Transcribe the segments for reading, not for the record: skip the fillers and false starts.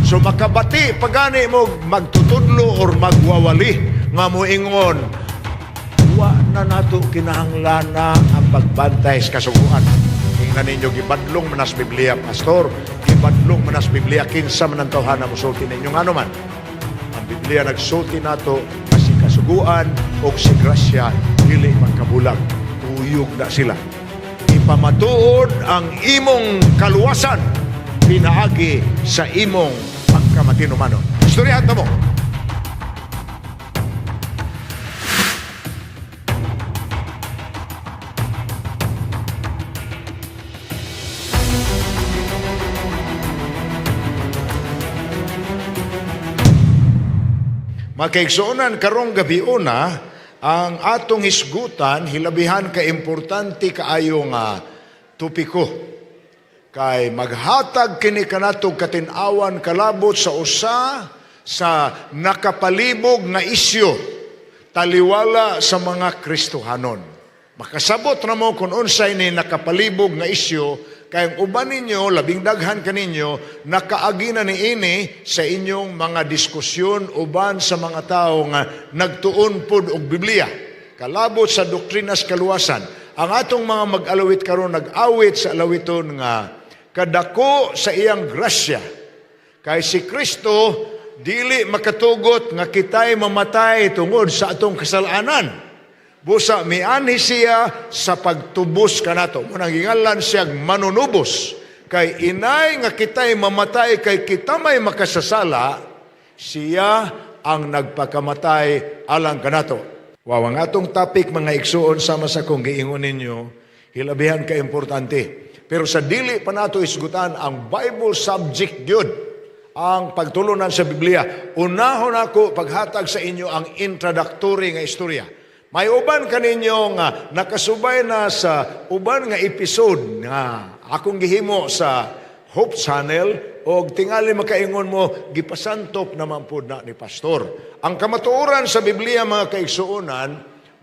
So makabati pagani mo magtutudlo or magwawali nga moingon, wa na nato kinahanglana ang pagbantay sa kasuguan. Tingnan ninyo, gibadlong manas Biblia, pastor, gibadlong manas Biblia, kinsa man ang tawhana mosulti ninyo. Ngano man, ang Biblia nagsulti nato nga si kasuguan o si grasya dili magkabulag. Tuyog na sila. Ipamatuod ang imong kaluwasan pinaagi sa imong pagkamatinumanon. Istoryahan ta mo. Makaigsuonan, karong gabi una, ang atong hisgutan hilabihan ka importante kaayo nga topiko. Kay maghatag kini kanatog katin-awan kalabot sa usa sa nakapalibog nga isyu taliwala sa mga Kristohanon. Makasabot na mo kung unsay ni nakapalibog nga isyu kay ang uban ninyo, labing daghan kaninyo, nakaagi na niini sa inyong mga diskusyon uban sa mga tao nga nagtuon pod og Biblia. Kalabot sa doktrinas kaluwasan. Ang atong mga mag-alawit karon nag-awit sa alawiton nga kadako sa iyang grasya. Kay si Kristo dili makatugot nga kita'y mamatay tungod sa atong kasalanan. Busa mianhi siya sa pagtubos kanato. Munang gingalan siyang manunubos. Kay inay nga kita'y mamatay kay kita may makasasala, siya ang nagpakamatay alang kanato. Wow, ang atong topic, mga igsuon, sama sa kong giingon ninyo, hilabihan ka importante. Pero sa dili pa nato isgutan ang Bible subject gyud, ang pagtulunan sa Biblia, unahon ako paghatag sa inyo ang introductory nga istorya. May uban kaninyo nga nakasubay na sa uban nga episode nga akong gihimo sa Hope Channel og tingali makaingon mo gipasantop naman pud na ni pastor. Ang kamatuoran sa Biblia, mga kaigsuonan,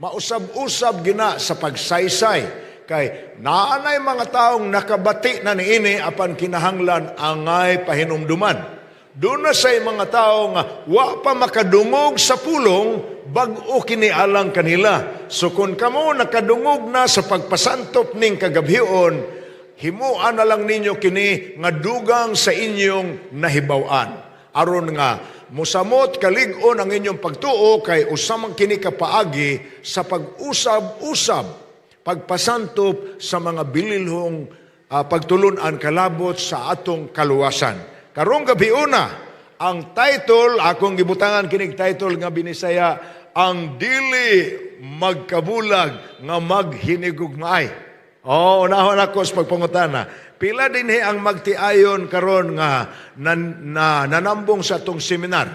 mausab-usab gina sa pagsaysay kay naanay mga taong nakabati na niini apan kinahanglan angay pahinumduman. Doon na say mga tao nga wa pa makadungog sa pulong, bag-o kini alang kanila. So kung kamo nakadungog na sa pagpasantop ning kagabhion, himuan na lang ninyo kini nga dugang sa inyong nahibaw-an. Aron nga musamot kalig-on ang inyong pagtuo kay usamang kini kapaagi sa pag-usab-usab, pagpasantop sa mga bililhong pagtulunan kalabot sa atong kaluwasan. Karong gabi una, ang title, akong gibutangan kinig title nga Binisaya, ang dili magkabulag nga maghinigugmaay. Oh, unahon ako sa pagpangutana. Pila dinhi ang magtiayon karon nga nanambong sa atong seminar?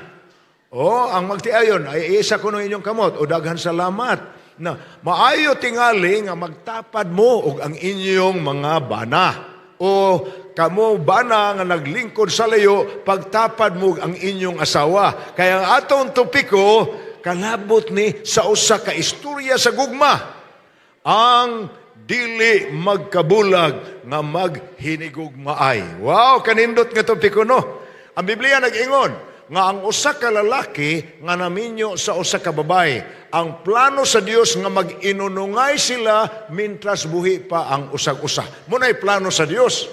Oh, ang magtiayon ay isa kuno inyong kamot o daghan salamat. Na maayo tingali nga magtapad mo og ang inyong mga bana. O kamo bana nga naglingkod sa layo, pagtapad mo ang inyong asawa. Kaya ang atong topiko kalabot ni sa usa ka istorya sa gugma, ang dili magkabulag nga maghinigugmaay. Wow, kanindot nga topiko, no? Ang Biblia nag-ingon nga ang usa ka lalaki nga naminyo sa usa ka babae, ang plano sa Dios nga mag-inunungay sila mintras buhi pa ang usag-usa. Muna'y plano sa Dios.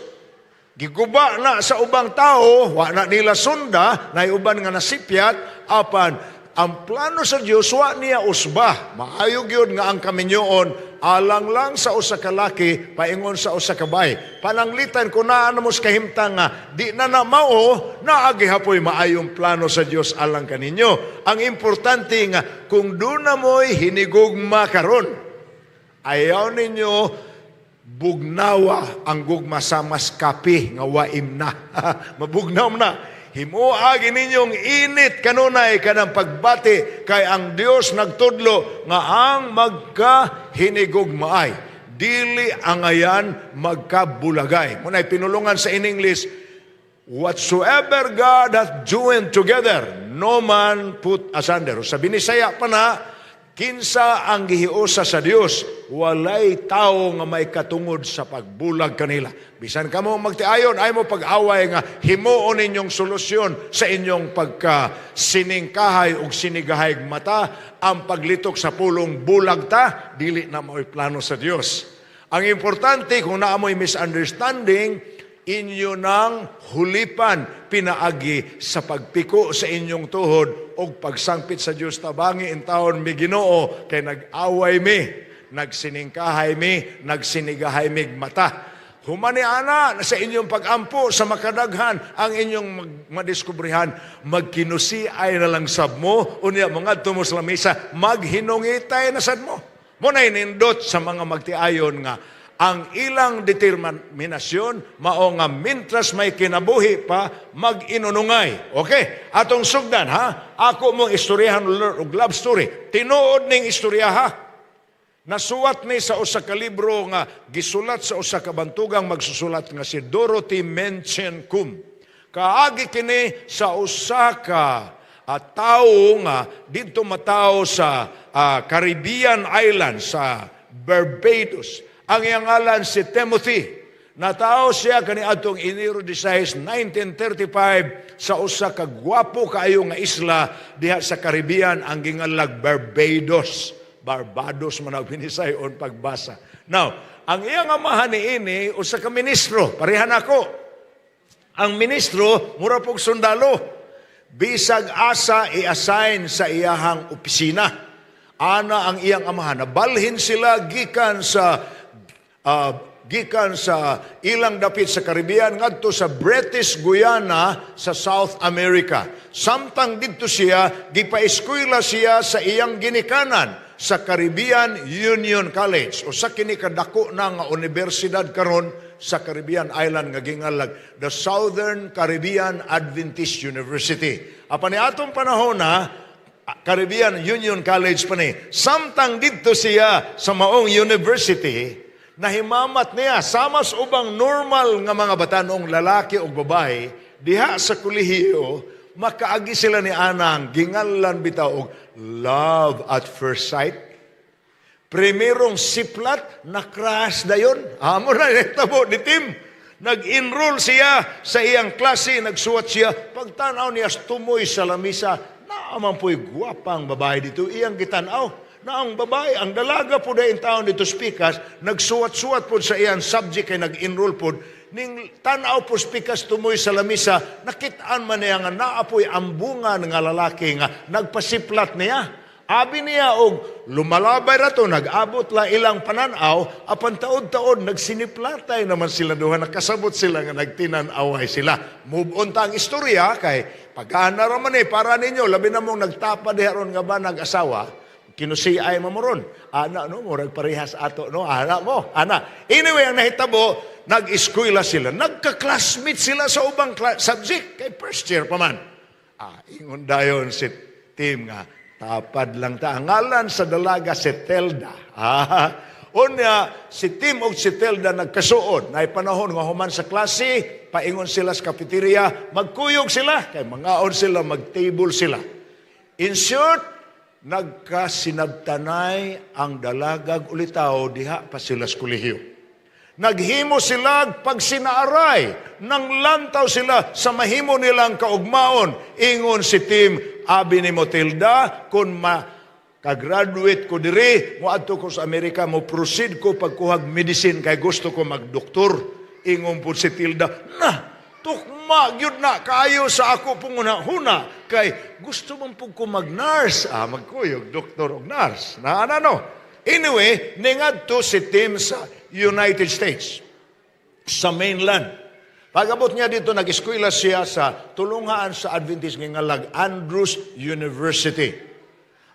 Giguba na sa ubang tao, wa na nila sunda, na uban nga nasipyat, apan ang plano sa Dios wa niya usba. Maayo gyud nga ang kaminyoon alang lang sa usa ka laki paingon sa usa ka babae. Pananglitan kung naa na mo sa kahimtang nga di na na mao, naa gihapoy maayong plano sa Dios alang kaninyo. Ang importante nga kung doon na mo'y hinigugma karon, ayaw ninyo bugnawa ang gugma sa mas kape nga waim na. Mabugnaw na. Himuagi ninyong init kanunay kanang pagbati kay ang Dios nagtudlo nga ang magkahinigugmaay dili angayan magkabulagay. Muna'y pinulungan sa in English, "Whatsoever God hath joined together, no man put asunder." Sa Binisaya pa na, Kinsa ang gihiusa sa Dios, walay tawo nga may katungod sa pagbulag kanila. Bisan kamo magtiayon, ay mo pag-away nga himuon ninyong solusyon sa inyong pagka siningkahay ug sinigahay mata, ang paglitok sa pulong bulag ta, dili na mao'y plano sa Dios. Ang importante, kung naa mo'y misunderstanding, inyo nang hulipan pinaagi sa pagpiko sa inyong tuhod o pagsangpit sa Dios, tabangi intawon mi, Ginoo, kay nag-away mi, nagsiningkahay mi, nagsinigahay mig mata. Humani ana sa inyong pag-ampo sa makadaghan, ang inyong madiskubrihan, magkinusi ay na lang sab mo, unya mangadto mo sa lamisa, maghinungitay na sad mo. Mao na nindot sa mga magtiayon nga ang ilang determinasyon mao nga mintras may kinabuhi pa, mag-inunungay. Okay, atong sugdan ha. Ako mong istoryahan og love story. Tinuod ning istorya ha. Nasuwat ni sa usa ka libro nga gisulat sa usa ka bantugang magsusulat nga si Dorothy Menchen Kum. Kaagi kini sa usa ka tawo nga didto matawo sa Caribbean Island sa Barbados. Ang iyang ngalan si Timothy. Natawo siya kaniadtong Enero 16, 1935 sa usa ka gwapo kaayo nga isla diha sa Caribbean ang gingalag Barbados. Barbados man ang binisayon pagbasa. Now, ang iyang amahan niini usa ka ministro, parehan ako. Ang ministro mura pog sundalo. Bisag asa i-assign sa iyahang opisina. Ana ang iyang amahan. Nabalhin sila gikan sa ilang dapit sa Caribbean ngadto sa British Guiana sa South America. Samtang didto siya, gipaeskwela siya sa iyang ginikanan sa Caribbean Union College. Usa kini kadako na nga universidad karon sa Caribbean Island nga gingalag the Southern Caribbean Adventist University. Apan ni atong panahon na Caribbean Union College pa ni. Samtang didto siya sa maong university, nahimamat niya sama sa ubang normal nga mga batanong lalaki o babae diha sa kolehiyo, makaagi sila ni anang gingalan bitaw og love at first sight. Primerong siplat, na crush dayon. Amo na nahitabo ni Tim. Nag-enroll siya sa iyang klase, nagsuwat siya. Pagtanaw niya tumoy sa lamisa, naa man po'y gwapang babae dito. Iyang gitanaw na ang babae, ang dalaga po dayon taon dito spikas, nagsuwat-suwat po sa iyang subject kay nag-enroll po. Ning tanaw po spikas tumoy sa lamisa, nakitaan man niya nga naa po'y ambungan nga lalaki nga nagpasiplat niya. Abi niya og lumalabay ra to, nag-abot la ilang pananaw, apan taod-taod nagsiniplatay naman sila duha, nakasabot sila nga nagtinan-away sila. Move on ta ang istorya kay pagana ra man eh para ninyo, labi na mong nagtapa diha ron nga ba nag-asawa, kinusiay mo ron. Ana no, murag parehas ato no, ana mo, ana. Anyway, ang nahitabo, nag-eskwela sila, nagka-classmate sila sa ubang subject kay first year pa man. Ingon dayon si Tim nga tapad lang ta. Ang ngalan sa dalaga si Telda. Unya, si Tim og si Telda nagkasuod. Naay panahon nga human sa klase, paingon sila sa cafeteria, magkuyog sila. Kay mangaon sila, mag-table sila. In short, nagkasinabtanay ang dalagag ulitaw diha pa sila sa kolehiyo. Naghimo sila pagsinaaray, nang lantaw sila sa mahimo nilang kaugmaon. Ingon si Tim, abi ni Motilda, kung ma kagraduate ko diri, moadto ko sa Amerika, mo proceed ko pagkuhag medicine kay gusto ko magdoktor. Ingon po si Tilda, na, tukma gyud na kaayo sa ako pong huna kay gusto man pud ko mag-nurse. Magkuyog doktor og nurse. Na ano no? Anyway, ningadto si Tim sa United States, sa mainland. Pag-abot niya dito, nag-eskwela siya sa tulunghaan sa Adventist nga ngalag Andrews University.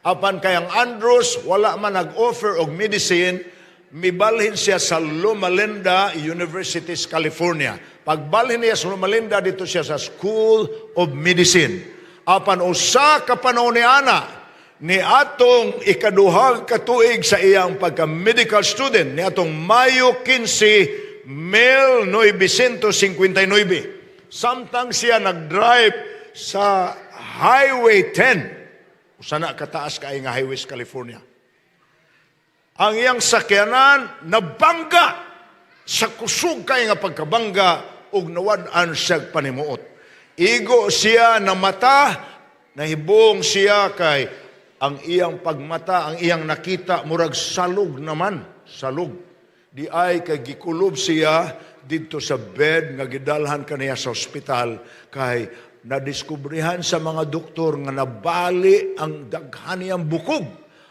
Apan kay ang Andrews, wala man nag-offer og medicine, mibalhin siya sa Loma Linda University sa California. Pagbalhin niya sa Loma Linda, dito siya sa School of Medicine. Apan usa ka panahon ni ana, ni atong ikaduhang katuig sa iyang pagka-medical student, ni atong Mayo 15, 1959. Samtang siya nag-drive sa Highway 10, usa na kataas kay nga highway sa California. Ang iyang sakyanan nabangga sa kusog kay nga pagkabangga ug nawad-an siya panimuot. Igo siya na mata, nahibong siya kay ang iyang pagmata, ang iyang nakita, murag salog naman, salog. Di ay kay gikulob siya didto sa bed nga gidalhan kaniya sa ospital kay nadiskubrehan sa mga doktor nga nabali ang daghan niyang bukog.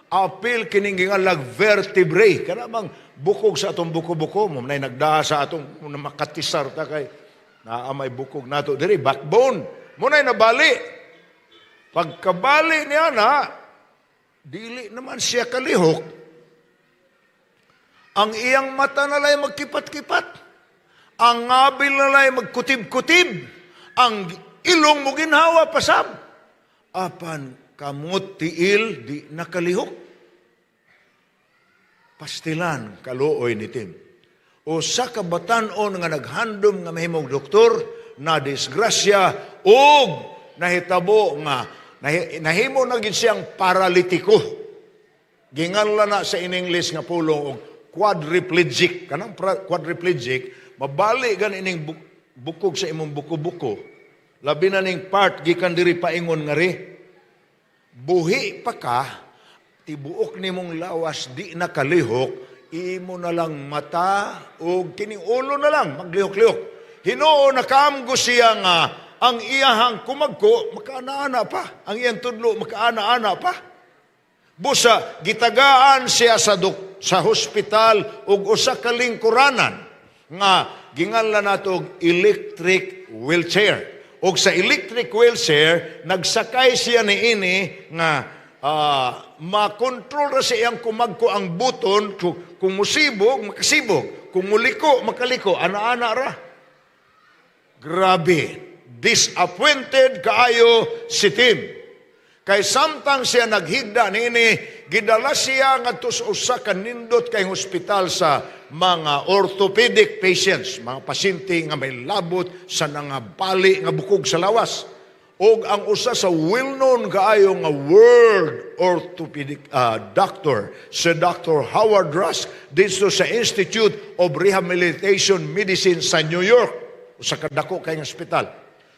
Apil kining gingalag vertebrae. Kana bang bukog sa atong buko-buko mo nay nagdaa sa atong makatisar ta kay naa may bukog nato diri, backbone. Mo nay nabali. Pagkabali niya na, dili naman siya kalihok. Ang iyang mata na lay magkipat-kipat. Ang ngabil na lay magkutib-kutib. Ang ilong mo ginhawa pasab. Apan kamot, tiil, di nakalihok. Pastilan kaluoy ni Tim. O sa kabatan-on nga naghandom nga mahimong doktor, na disgrasya og nahitabo nga nahimo na gid siyang paralitiko. Ginganlan na sa in English nga pulong og quadriplegic. Kanang quadriplegic, mabali gan ining bukog sa imong buko-buko. Labi na ning part gikan diri paingon ngari. Buhi pa ka, tibuok nimong lawas di nakalihok, imo na lang mata o kining ulo na lang maglihok-lihok. Hinuon nakaamgo siya nga ang iyahang kumagko makaana-ana pa, ang iyang tudlo makaana-ana pa. Busa gitagaan siya sa hospital og usa ka lingkuranan nga ginganlan nato og electric wheelchair. Og sa electric wheelchair nagsakay siya niini nga makontrol ra sa iyang kumagko ang buton kung musibog makasibog, kung muliko makaliko, ana-ana ra. Grabe, disappointed kaayo si Tim. Kay samtang siya naghigda niini, gidala siya ngadto sa usa ka nindot kay hospital sa mga orthopedic patients, mga pasyente nga may labot sa nangabali nga bukog sa lawas. Og ang usa sa well-known kaayo nga world orthopedic doctor, si Dr. Howard Rusk, dito sa Institute of Rehabilitation Medicine sa New York, usa ka dako kay nga ospital.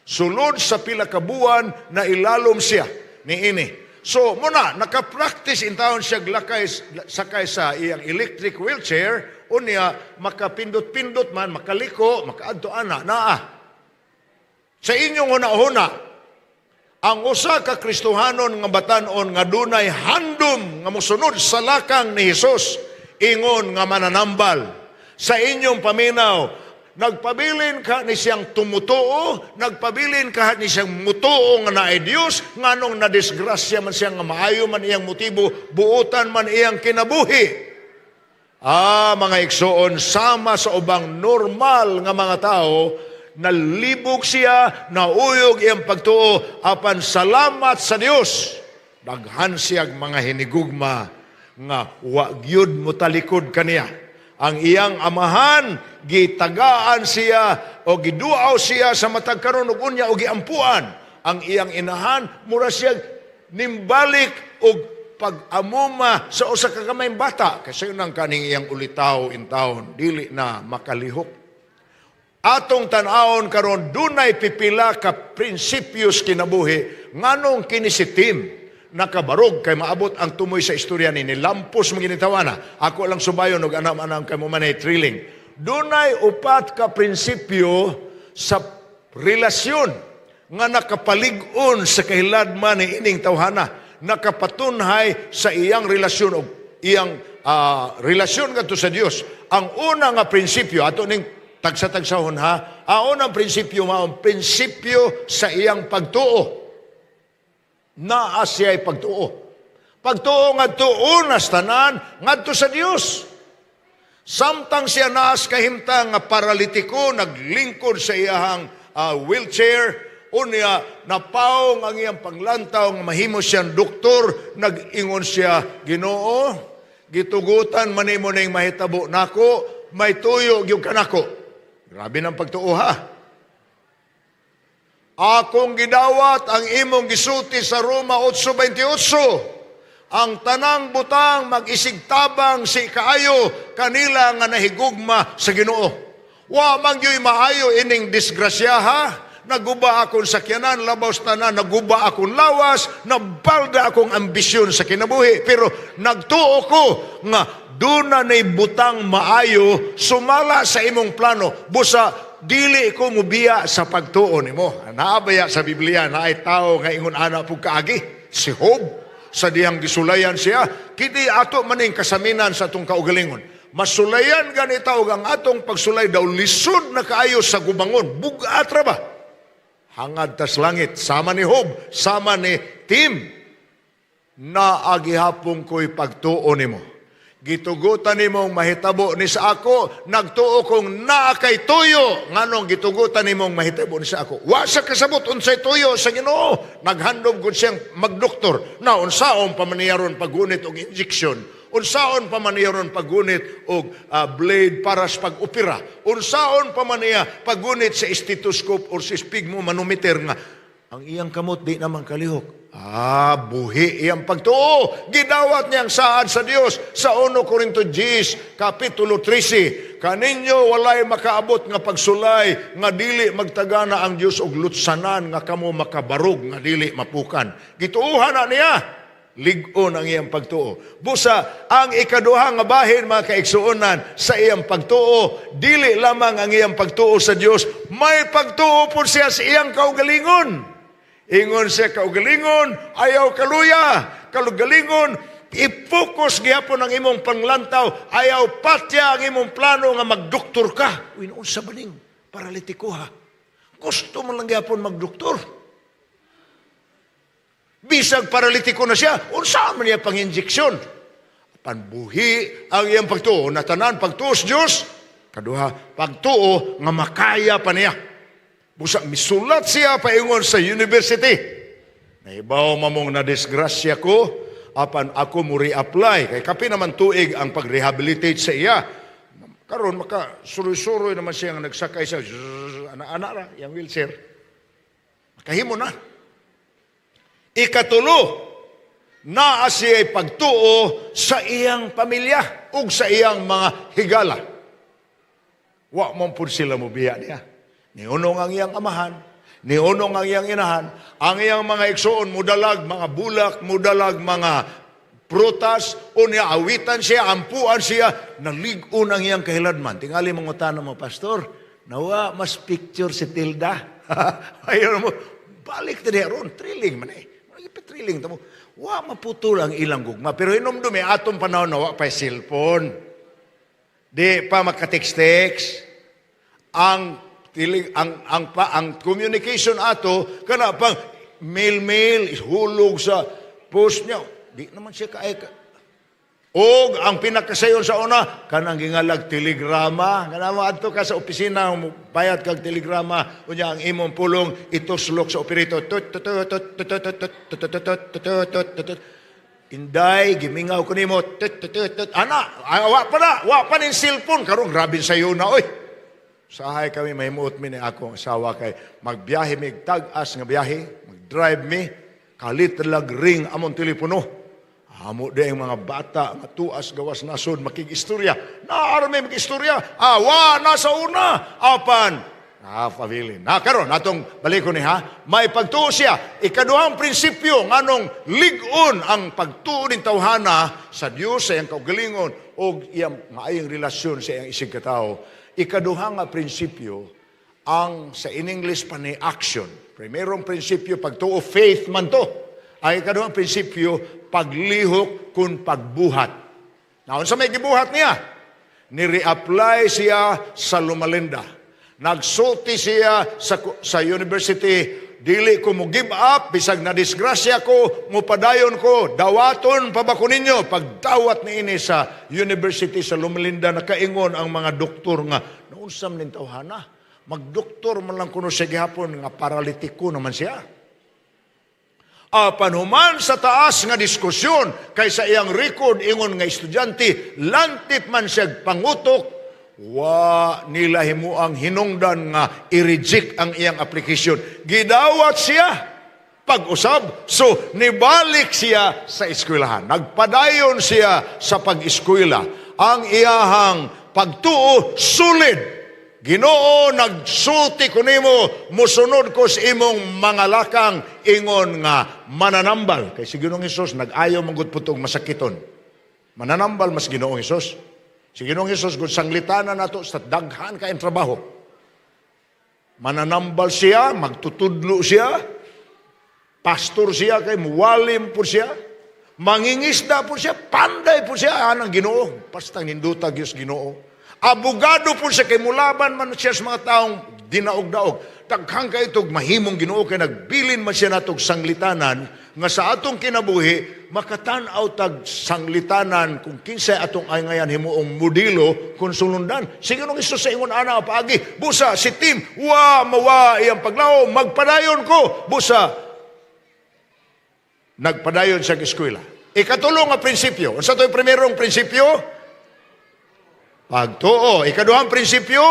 Sulod sa pila ka buwan na ilalom siya niini. So muna naka-practice in taon siya lakay sakay sa iyang electric wheelchair, unya makapindot-pindot man, makaliko, makaadto ana naa. Sa inyong huna-huna, ang usa ka Kristohanon nga batan-on nga dunay handom nga mosunod sa lakang ni Hesus ingon nga mananambal. Sa inyong paminaw, nagpabilin ka ni siyang tumutuo, nagpabilin ka ni siyang mutuo nga naay Dios, nganong nadisgrasya man siya nga maayo man iyang motibo, buotan man iyang kinabuhi? Mga igsoon, sama sa ubang normal nga mga tao, nalibog siya, nauyog iyang pagtuo, apan salamat sa Dios, daghan siyang mga hinigugma nga wa gyud motalikod kaniya. Ang iyang amahan, gitagaan siya o giduaw siya sa matag karon ug unya o giampuan. Ang iyang inahan, mura siya nimbalik og pag-amuma sa usa ka gamayng bata. Kasi yun ang kaning iyang ulitaw in taon, dili na makalihok. Atong tan-awon karon, dunay pipila ka prinsipyos kinabuhi nganong kini si Tim nakabarog kay maabot ang tumoy sa istorya ni nilampos mga ginitawana. Ako lang subayon og anam-anam kay mo manay thrilling. Dunay upat ka prinsipyo sa relasyon nga nakapalig-on sa kahiladman ni ining tawhana, nakapatunhay sa iyang relasyon og iyang relasyon ngadto sa Dios. Ang una nga prinsipyo ato ning tagsa-tagsahon ha, ang unang prinsipyo mao ang prinsipyo sa iyang pagtuo. Naa siya'y pagtuo. Pagtuo ngadto unas tanan ngadto sa Dios. Samtang siya naas kahimtang nga paralitiko, naglingkod sa iyahang wheelchair, unya napaong ang iyang panglantaw nga mahimo siyang doktor, nag-ingon siya, "Ginoo, gitugutan man nimo ning mahitabo nako, may tuyo gyud kanako." Grabe ng pagtuo ha. "Akong gidawat ang imong gisulti sa Roma 8:28. Ang tanang butang mag-isigtabang sa ikaayo kanila nga nahigugma sa Ginoo. Wa man gyuy maayo ining disgrasya, ha. Naguba akong sakyanan, labaw sa tanan, naguba akong lawas, nabalda akong ambisyon sa kinabuhi. Pero nagtuo ko nga duna nay butang maayo sumala sa imong plano. Busa dili ko mubiya sa pagtuo nimo. Naa baya sa Biblia naay tao nga ingon ana pug kaagi? Si Job, sa dihang gisulayan siya, kini ato maning kasaminan sa atong kaugalingon. Masulayan ganita og ang atong pagsulay daw lisod na kaayo sa gubangon, bugat ra ba? Hangad tas langit, sama ni Job, sama ni Tim, naa gihapon ko'y pagtuo nimo. Gitugutan nimong mahitabo ni sa ako, nagtuo kong naa kay tuyo, nganong gitugutan nimong mahitabo ni sa ako. Wa sa kasabot unsay tuyo sa Ginoo. Naghandom gud siyang magdoktor na unsaon pa man niya ron paggunit og injection, unsaon pa man niya ron paggunit og blade para sa pag-opera, unsaon pa man niya paggunit sa stethoscope or sa sphygmomanometer nga ang iyang kamot di naman kalihok. Ah, buhi iyang pagtuo. Gidawat niyang saad sa Dios sa 1 Corinto 10, Kapitulo 13. Kaninyo walay makaabot nga pagsulay nga dili magtagana ang Dios og lutsanan nga kamo makabarog nga dili mapukan. Gituohan na niya. Lig-on ang iyang pagtuo. Busa, ang ikaduha nga bahin, mga kaigsuonan, sa iyang pagtuo, dili lamang ang iyang pagtuo sa Dios, may pagtuo po siya sa iyang kaugalingon. Ingon siya, "Kaugalingon, ayaw kaluya. Kaugalingon, i-focus gihapon ang imong panglantaw, ayaw patya ang imong plano nga magdoktor ka." Uy, unsa ba ning paralitiko, ha? Gusto mo lang gihapon magdoktor. Bisag paralitiko na siya, unsa man niya pang-injeksyon? Panbuhi ang iyang pagtuo. Natanan, pagtuo sa Diyos. Kaduha, pagtuo nga makaya pa niya. Busa, misulat siya paingon sa university. "Nahibaw mamong na disgrasya ko, apan ako mo re-apply." Kay kapin naman tuig ang pag-rehabilitate sa iya. Karon maka suroy-suroy naman siya nga nagsakay siya, ana-ana ra, yang wheelchair. Makahimo na. Ikatulo, naa siya'y pagtuo sa iyang pamilya ug sa iyang mga higala. Wa man pud sila mobiya niya. Niunong ang iyang amahan, niunong ang iyang inahan, ang iyang mga igsuon mudalag mga bulak, mudalag mga prutas, unya awitan siya, ampuan siya, nalig-on ang iyang kahiladman. Tingali mangutana mo, "Pastor, nawa mas picture si Tilda." Ayaw mo, balik ta ron, thrilling man eh. Thrilling tamo. Wa maputol ang ilang gugma. Pero hinumdumi, atong panahon na wa pa cellphone. Di pa maka-text-text. Ang tiling ang pa, ang communication ato kana pang mail mail, hulog sa post niya. Di naman siya kaay ka. Og ang pinakasayon sa una, kanang gingalag telegrama. Kana mo adto ka sa opisina, bayad kag telegrama, unya ang imong pulong ituslok sa operator. Tut tut tut tut tut tut tut tut tut tut tut tut tut. "Inday, gimingaw ko nimo." Tut tut tut tut. Ana, wa pa na, wa pa ning cellphone karon, grabe sayo na oy. Sahay kami mahimuot mi ni akong asawa kay magbiyahe mi tag-as nga biyahe, mag-drive mi, kalit lag ring among telepono. Amo di ang mga bata nga tuas gawas nasod makig-istorya. Naara may mag-istorya. Ah, wa na sa una. Apan, ah, pabilin. Na karon atong balikon ni ha. May pagtuo siya. Ikaduhang prinsipyo nganong lig-on ang pagtuo ning tawhana sa Dios, sa iyang kaugalingon o iyang maayong relasyon sa iyang isigkatawo. Ikaduha nga prinsipyo ang sa in English pa ni action. Primerong prinsipyo pagtuo, faith man to. Ang ikaduhang prinsipyo, paglihok kun pagbuhat. Na unsa may gibuhat niya? Ni-reapply siya sa Loma Linda. Nagsulti siya sa university, "Dili ko mo give up, bisag na disgrasya ko, mupadayon ko, dawaton pa ba ko ninyo?" Pagdawat ni ini sa university sa Loma Linda, nakaingon ang mga doktor nga, "Naunsam ning tawhana? Magdoktor man lang kuno siya gihapon nga paralitiko naman siya." Apan human sa taas nga diskusyon kay sa iyang record ingon nga estudyante, lantip man siya pangutok, wa nila himuang hinungdan nga i-reject ang iyang application. Gidawat siya. Pag-usab. So, nibalik siya sa eskwelahan. Nagpadayon siya sa pag-eskwela. Ang iyahang pagtuo, solid. Ginoo, nagsulti ko nimo, musunod ko sa imong mga lakang, ingon nga mananambal. Kay si Ginoong Hesus nag-ayo man gud pud og masakiton. Mananambal mas Ginoong Hesus. Si Ginoong Hesus gud sanglitanan nato sa daghan kaayong trabaho. Mananambal siya, magtutudlo siya, pastor siya kay muwalim po siya, mangingisda po siya, panday po siya, anang Ginoo. Basta nindota gyud Ginoo. Abogado po siya kay mulaban man siya sa mga taong dinaog-daog. Daghan kay itog mahimong Ginoo kay nagbilin man siya natog sanglitanan nga sa atong kinabuhi makatan-aw tag sanglitanan kung kinsay atong ay ngayan himuong modelo kung sulundan. Sige nung Hesus sa ingon ana paagi, busa si Tim wa mawa iyang paglaom, magpadayon ko. Busa nagpadayon siya eskwela. Ikatulo nga prinsipyo. Unsa to'y primerong prinsipyo? Pagtuo. Ikaduhang prinsipyo,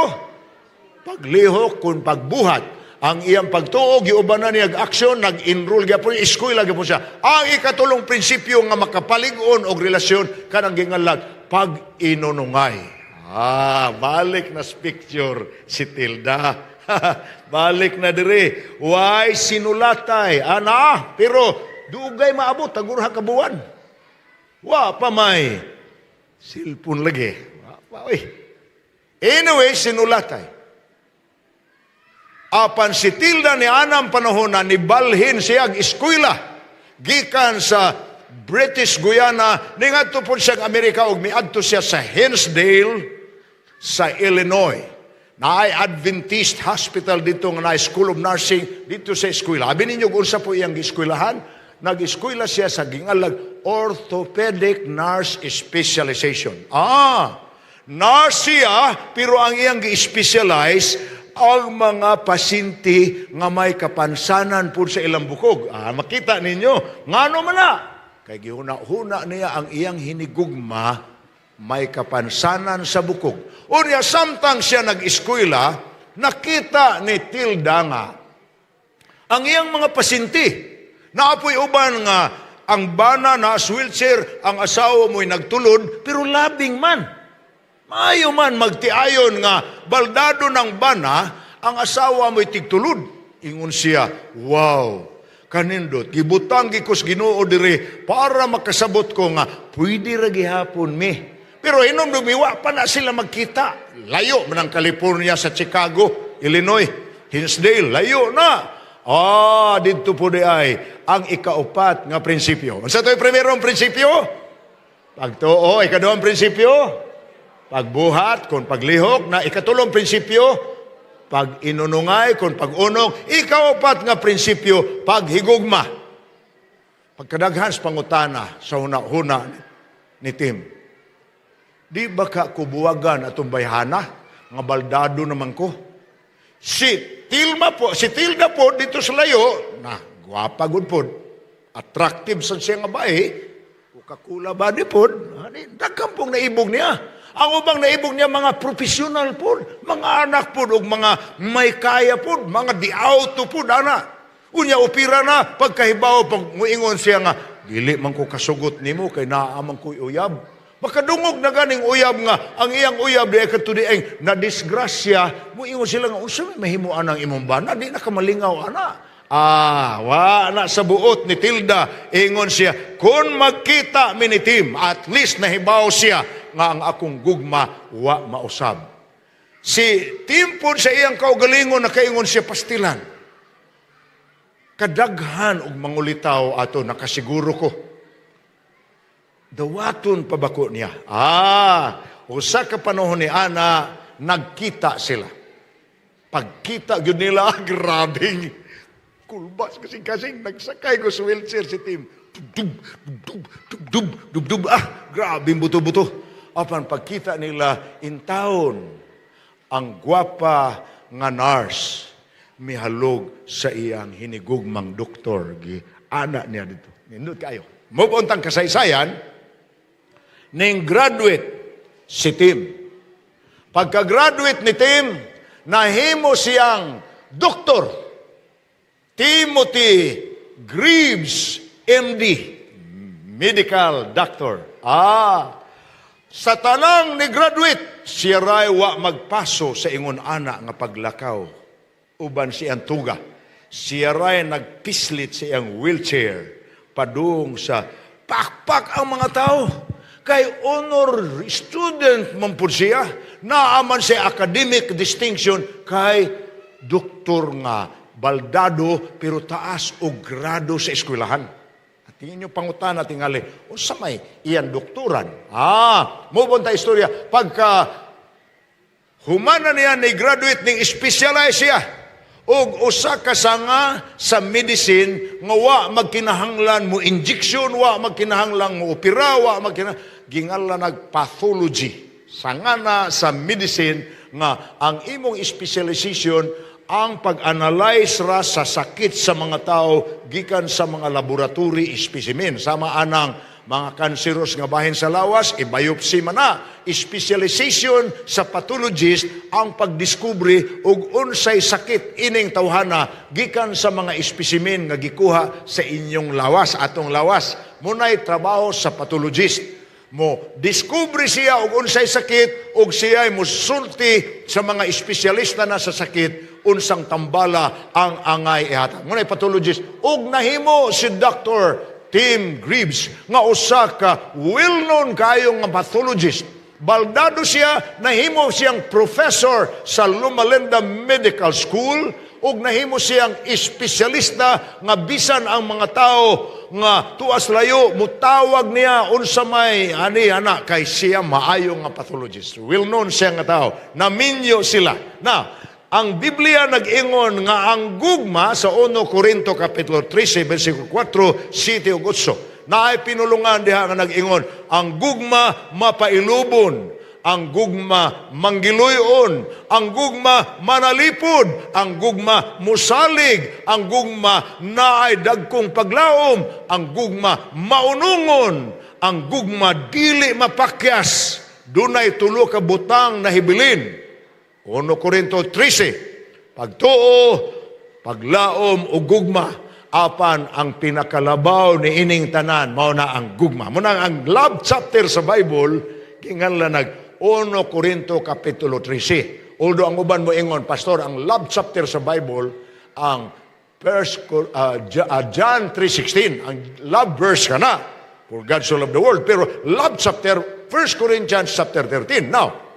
paglihok kung pagbuhat. Ang iyang pagtuo, giubanan niya aksyon, nag-enroll gyapon, eskwela gyapon siya. Ang ikatulong prinsipyo nga makapalig-on og relasyon kanang gingalag pag-inunungay. Ah, balik na sa picture si Tilda. Balik na dire. Why sinulatay? Ana, pero dugay maabot, tagurha ka buwan. Wa pa may cellphone lagi. Wa pa, oy. Anyway, sinulatay. Apan si Tilda ni anang panahon na nibalhin siya ang eskwela gikan sa British Guiana, ningadto po siya ang Amerika ug miadto siya sa Hinsdale sa Illinois. Naay Adventist Hospital dito nga naay School of Nursing dito sa eskwela. Abi ninyo kung unsa po iyang gieskwelahan? Nag-eskwela siya sa gingalag Orthopedic Nurse Specialization. Ah, nurse siya, pero ang iyang gi-specialize ang mga pasyente nga may kapansanan po sa ilang bukog. Ah, makita ninyo, ngano man na? Kay gihuna-huna niya ang iyang hinigugma may kapansanan sa bukog. Unya, samtang siya nag-eskwela, nakita ni Tilda nga ang iyang mga pasyente, naapoy uban nga ang bana na sa wheelchair, ang asawa mo'y nagtulod, pero labing man. Maayo man magtiayon nga baldado ng bana, ang asawa mo'y tigtulod. Ingon siya, "Wow, kanindot, gibutang gikos Ginoo dire para makasabot ko nga pwede ra gihapon mi." Pero hinumdum, wa pa na sila magkita. Layo man ang California sa Chicago, Illinois, Hinsdale, layo na. Ah, dito po di ay ang ikaupat nga prinsipyo. Unsa to'y primerong prinsipyo? Pagtuo. Ikaduhang prinsipyo? Pagbuhat, kung paglihok na. Ikatulong prinsipyo, pag inunungay, kung pag-unong. Ikaupat nga prinsipyo, paghigugma. Pagkadaghan sa pangutana sa huna-huna ni Tim. Di ba ka kubuwagan atong bayhana? Nga baldado naman ko. Si Tilma po, si Tilda po dito sa layo, na gwapa gud po. Attractive sa siya nga bae. Coca-Cola body po. Ani, daghan pong naibog niya. Ang ubang naibog niya mga professional po, mga anak po, ug mga may kaya po, mga di-auto po, ana. Unya, opira na, pagkahibaw, pag muingon siya nga, "Dili man ko kasugot nimo kay naa man ko'y uyab." Makadungog na ganing uyab nga, ang iyang uyab di ay kadto di ay na disgrasya, muingon sila nga, "Unsa may mahimuan ang imong bana, di na ka malingaw ana?" Ah, wa na sa buot ni Tilda, ingon siya, "Kung magkita mi ni Tim, at least nahibaw siya nga ang akong gugma wa mausab." Si Tim po sa iyang kaugalingon nakaingon siya, "Pastilan. Kadaghan og mangulitaw ato nakasiguro ko. Dawaton pa ba ko niya?" Ah, usa ka panahon ni ana nagkita sila. Pagkita gyud nila, grabe. Kulbas kasing-kasing nagsakay ko sa wheelchair si Tim. Dub, dub, dub, dub, dub, dub, ah, grabe buto-buto. Apan pagkita nila in town, ang gwapa nga nurse mihalog sa iyang hinigugmang doktor, gi ana niya dito. Nindot kayo. Move on tang kasaysayan, ning graduate si Tim. Pagka-graduate ni Tim, nahimo siyang doktor. Timothy Greaves, MD, medical doctor. Sa tanang ni graduate, siya ray wa magpaso sa ingon ana nga paglakaw uban sa iyang tuga. Siya ray nagpislit sa iyang wheelchair padung sa pakpak ang mga tao. Kay honor student man pud siya, naa man siya academic distinction kay doktor nga baldado pero taas og grado sa eskwelahan. At tingin nyo pangutana tingali, unsa may iyang doktoran? Mo ta istorya, pagka humana niya ni graduate ning specialize siya og usa ka sanga sa medicine nga wa magkinahanglan mo injection, wa magkinahanglan mo opera, wa magkina gingalan nag pathology. Sanga na sa medicine nga ang imong specialization ang pag-analyze ra sa sakit sa mga tao gikan sa mga laboratory specimen. Sama anang mga cancerous nga bahin sa lawas, i-biopsy man na. Specialization sa pathologist ang pagdiskubre og unsay sakit ining tawhana gikan sa mga specimen nga gikuha sa inyong lawas, atong lawas. Munay trabaho sa pathologist. Mo diskubre siya og unsay sakit og siya ay musulti sa mga espesyalista na sa sakit unsang tambala ang angay ihatag. Munay pathologist og nahimo si Dr. Tim Greaves nga usa ka well-known kayo nga pathologist. Baldado siya, nahimo siyang professor sa Loma Linda Medical School ug nahimo siyang espesyalista nga bisan ang mga tao nga tuas layo mutawag niya unsa may ani ana kay siya maayo nga pathologist. Well known siya nga tao. Naminyo sila. Na ang Biblia nag-ingon nga ang gugma sa 1 Corinto kapitulo 13 versikulo 4, 7 ug 8. Naay pinulungan diha nga nag-ingon, ang gugma mapailubon, ang gugma manggiluyon, ang gugma manalipod, ang gugma musalig, ang gugma naay dagkong paglaom, ang gugma maunungon, ang gugma dili mapakyas. Dunay tulo ka butang na hibilin. 1 Corinto 13, pagtuo, paglaom o gugma, apan ang pinakalabaw ni ining tanan mao na ang gugma. Mao na ang love chapter sa Bible ginganlan nag 1 Corinto kapitulo 13. Although ang uban mo ingon, "Pastor, ang love chapter sa Bible ang John 3:16, ang love verse ka na. For God so loved the world." Pero love chapter 1 Corinthians chapter 13. Now,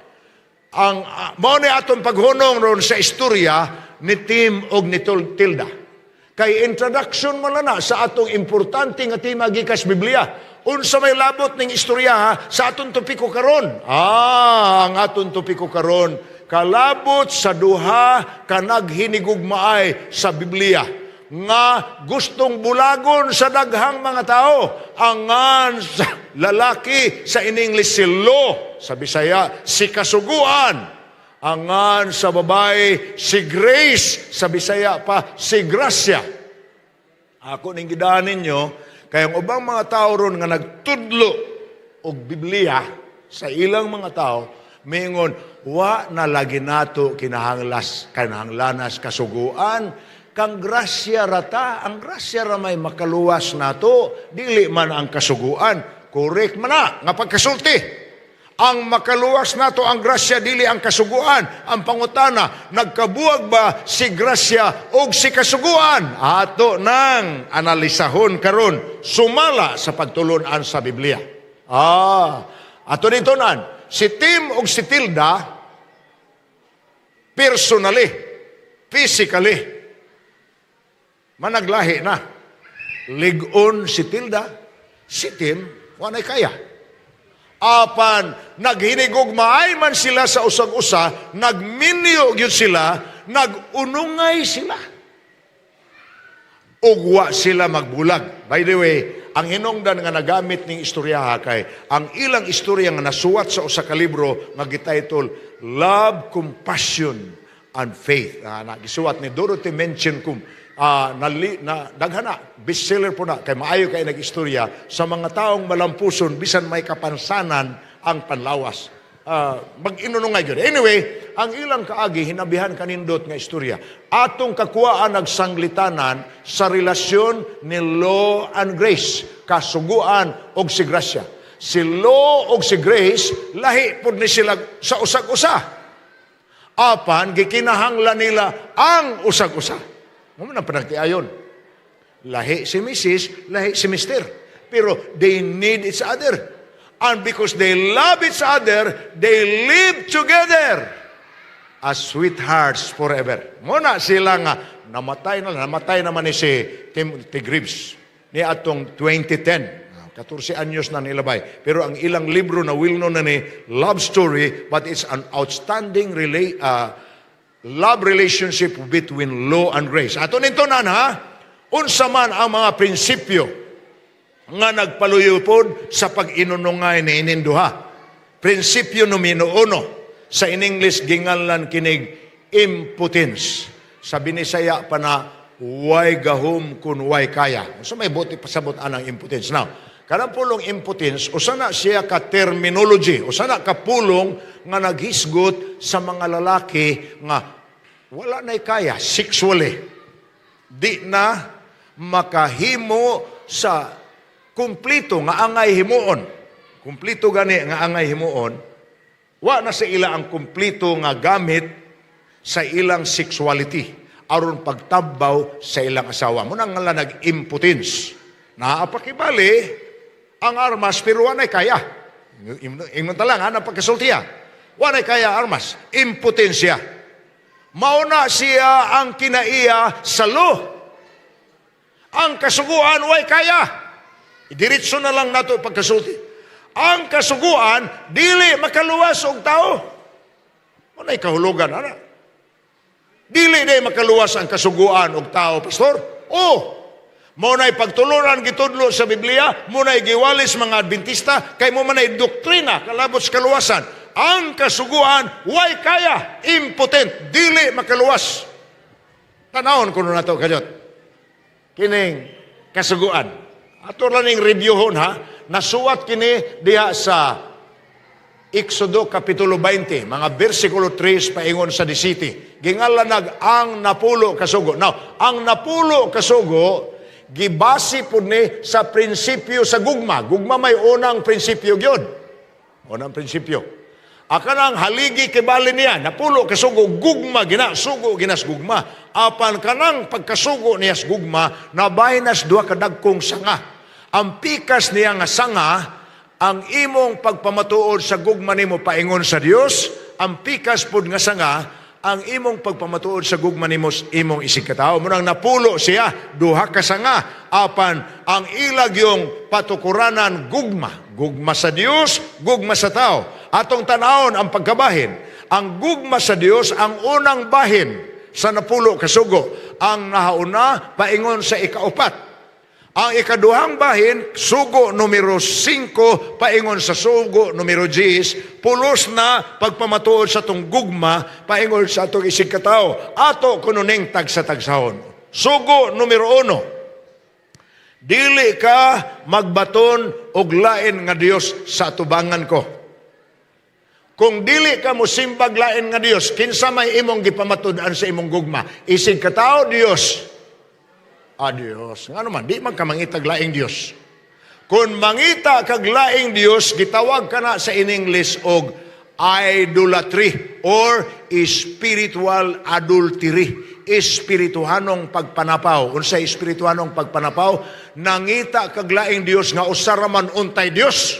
ang mao ni atong paghunong ron sa istorya ni Tim og ni Tilda. Kay introduction man lang na sa atong importante nga tema gikas Biblia. Unsa may labot ning istorya ha, sa atong topiko karon? Ang atong topiko karon kalabot sa duha ka naghinigugmaay sa Biblia nga gustong bulagon sa daghang mga tao. Angan sa lalaki, sa in English si Law, sa Bisaya si Kasuguan. Angan sa babae si Grace, sa Bisaya pa si Gracia. Ako ning gidaan ninyo kay ang ubang mga tao ron nga nagtudlo og Biblia sa ilang mga tao mingon, wa na lagi nato kinahanglanas kasuguan, kang grasya rata, ang grasya ra may makaluwas nato, dili man ang kasuguan. Correct man na nga pagkasulti. Ang makaluwas nato ang grasya, dili ang kasuguan. Ang pangutana, nagkabuag ba si grasya og si kasuguan? Ato nang analisahon karon sumala sa pagtulunan sa Biblia. Ato nitunan, si Tim og si Tilda personally, physically, managlahi na. Lig-on si Tilda, si Tim, wanay kaya. Apan naghinigugmaay man sila sa usag-usa, nagminyo gyud sila, nagunungay sila. Ug wa sila magbulag. By the way, ang hinungdan nga nagamit ning istorya kay ang ilang istorya nga nasuwat sa usa ka libro nga gititle Love, Compassion and Faith. Na gisuwat ni Dorothy Menchen kum na daghana bestseller po na kay maayo kay nag-istorya sa mga taong malampuson bisan may kapansanan ang panlawas. Mag-inunungay gyud. Anyway, ang ilang kaagi hinabihan kanindot nga istorya. Atong kakuhaan nagsanglitanan sa relasyon ni law and grace, kasuguan og si grasya. Si law og si grace lahi pud ni sila sa usag-usa. Apan gikinahanglan nila ang usag-usa. Mao man ang panagtiayon. Lahi si Mrs., lahi si Mr. Pero they need each other. And because they love each other, they live together as sweethearts forever. Muna sila nga namatay naman ni si Timothy Greaves ni atong 2010. 14 anyos na nilabay. Pero ang ilang libro na well known na ni Love Story, but it's an outstanding love relationship between law and grace. Ato nito na ha, unsa man ang mga prinsipyo nga nagpaluyupod sa pag-inunungay ni ining duha. Prinsipyo numero 1, sa in English ginganlan kinig impotence. Sa Binisaya pa na, way gahom kun way kaya. So may buti pasabot anang impotence. Now, kanang pulong impotence, usa na siya ka terminology, usa na ka pulong nga naghisgot sa mga lalaki nga wala na'y kaya sexually. Di na makahimo sa kumplito nga angay himuon. Kumplito gani nga angay himuon, wa na sa ila ang kumplito nga gamit sa ilang sexuality aron pagtabaw sa ilang asawa. Muna nga lang nag-impotence. Naapakibali ang armas pero wa na'y kaya. Ingon ta lang ha, pagkasultiya. Wa na'y kaya armas. Impotensya. Mauna siya ang kinaiya sa law. Ang kasuguan way kaya. Diretso na lang nato pagkasulti. Ang kasuguan dili makaluwas og tao. Manay kahulugan ana. Dili day makaluwas ang kasuguan og tao, pastor. Oh, mao na'y pagtulunan gitudlo sa Biblia, mao na'y giwalis mga Adventista, kay mao man ay doktrina kalabot sa kaluwasan. Ang kasuguan way kaya, impotent, dili makaluwas. Tanawon kuno nato kanyot. Kining kasuguan. Ato lang ning reviewhon ha. Nasuwat kini diha sa Exodo Kapitulo 20, mga versikulo 3 paingon sa 17. Gingalanag ang 10 kasugo. Now, ang 10 kasugo, gibase pud ni sa prinsipyo sa gugma. Gugma may unang prinsipyo gyud. Unang prinsipyo. Akanang haligi kibali niya, 10 kasugo, gugma gina, sugo ginas gugma. Apan kanang pagkasugo niya sa gugma, nabahin nas duha ka dagkong sanga. Ang pikas niya nga sanga, ang imong pagpamatuod sa gugma nimo paingon sa Dios, ang pikas pud nga sanga, ang imong pagpamatuod sa gugma nimo sa imong isigkatawo. Munang 10 siya, duha ka sanga, apan ang ilag yung patukuranan gugma. Gugma sa Dios, gugma sa tao. Atong tanawon ang pagkabahin. Ang gugma sa Dios ang unang bahin sa 10 kasugo. Ang nahauna paingon sa ikaupat. Ang ikaduhang bahin, sugo numero 5, paingon sa sugo numero 10, pulos na pagpamatuod sa atong gugma, paingon sa atong isigkatao. Ato kuno ning tagsa-tagsahon. Sugo numero 1, dili ka magbaton og lain nga Dios sa atubangan ko. Kung dili ka mo simbag lain nga Dios, kinsa may imong gipamatud-an sa imong gugma? Isig katao, Dios. Ah, Dios. Nga naman, di man ka mangitag laing Dios. Kung mangita kag laing Dios, gitawag ka na sa in English og idolatry or spiritual adultery. Espirituhanong pagpanapaw. Unsa espirituhanong pagpanapaw? Nangita kag laing Dios nga usa ra man untay Dios.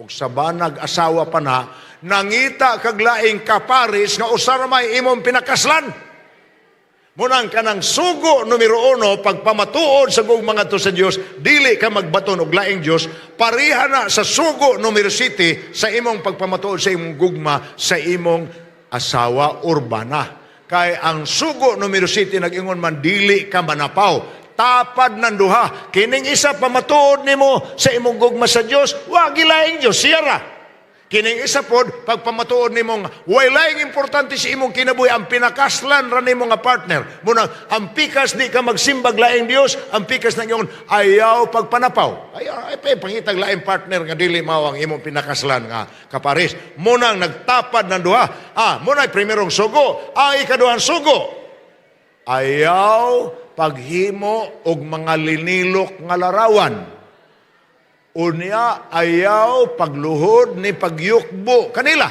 Ug sa banag asawa pa na, nangita kag laing kaparis nga usa ra may imong pinakaslan. Munang kanang sugo numero 1, pagpamatuod sa gugma ngadto sa Dios, dili ka magbaton og laing Dios, pareha na sa sugo numero 7 sa imong pagpamatuod sa imong gugma sa imong asawa or bana. Kay ang sugo numero 7 nag-ingon man dili ka manapaw. Tapad ng duha. Kining isa pamatuod nimo sa imong gugma sa Dios, wa gilaing Dios, siya ra. Kining isa pod, pagpamatuod nimo nga way laing importante sa imong kinabuhi ang pinakaslan ra nimo nga partner. Muna ang pikas di ka magsimbag laing Dios, ang pikas nang ingon ayaw pagpanapaw. Ayaw ay pa pangitag laing partner nga dili mao ang imong pinakaslan nga kapares. Munang nagtapad ng duha. Muna primerong sugo, ang ikaduhang sugo. Ayaw paghimo og mga linilok nga larawan. Unya, ayaw pagluhod ni pagyukbo kanila.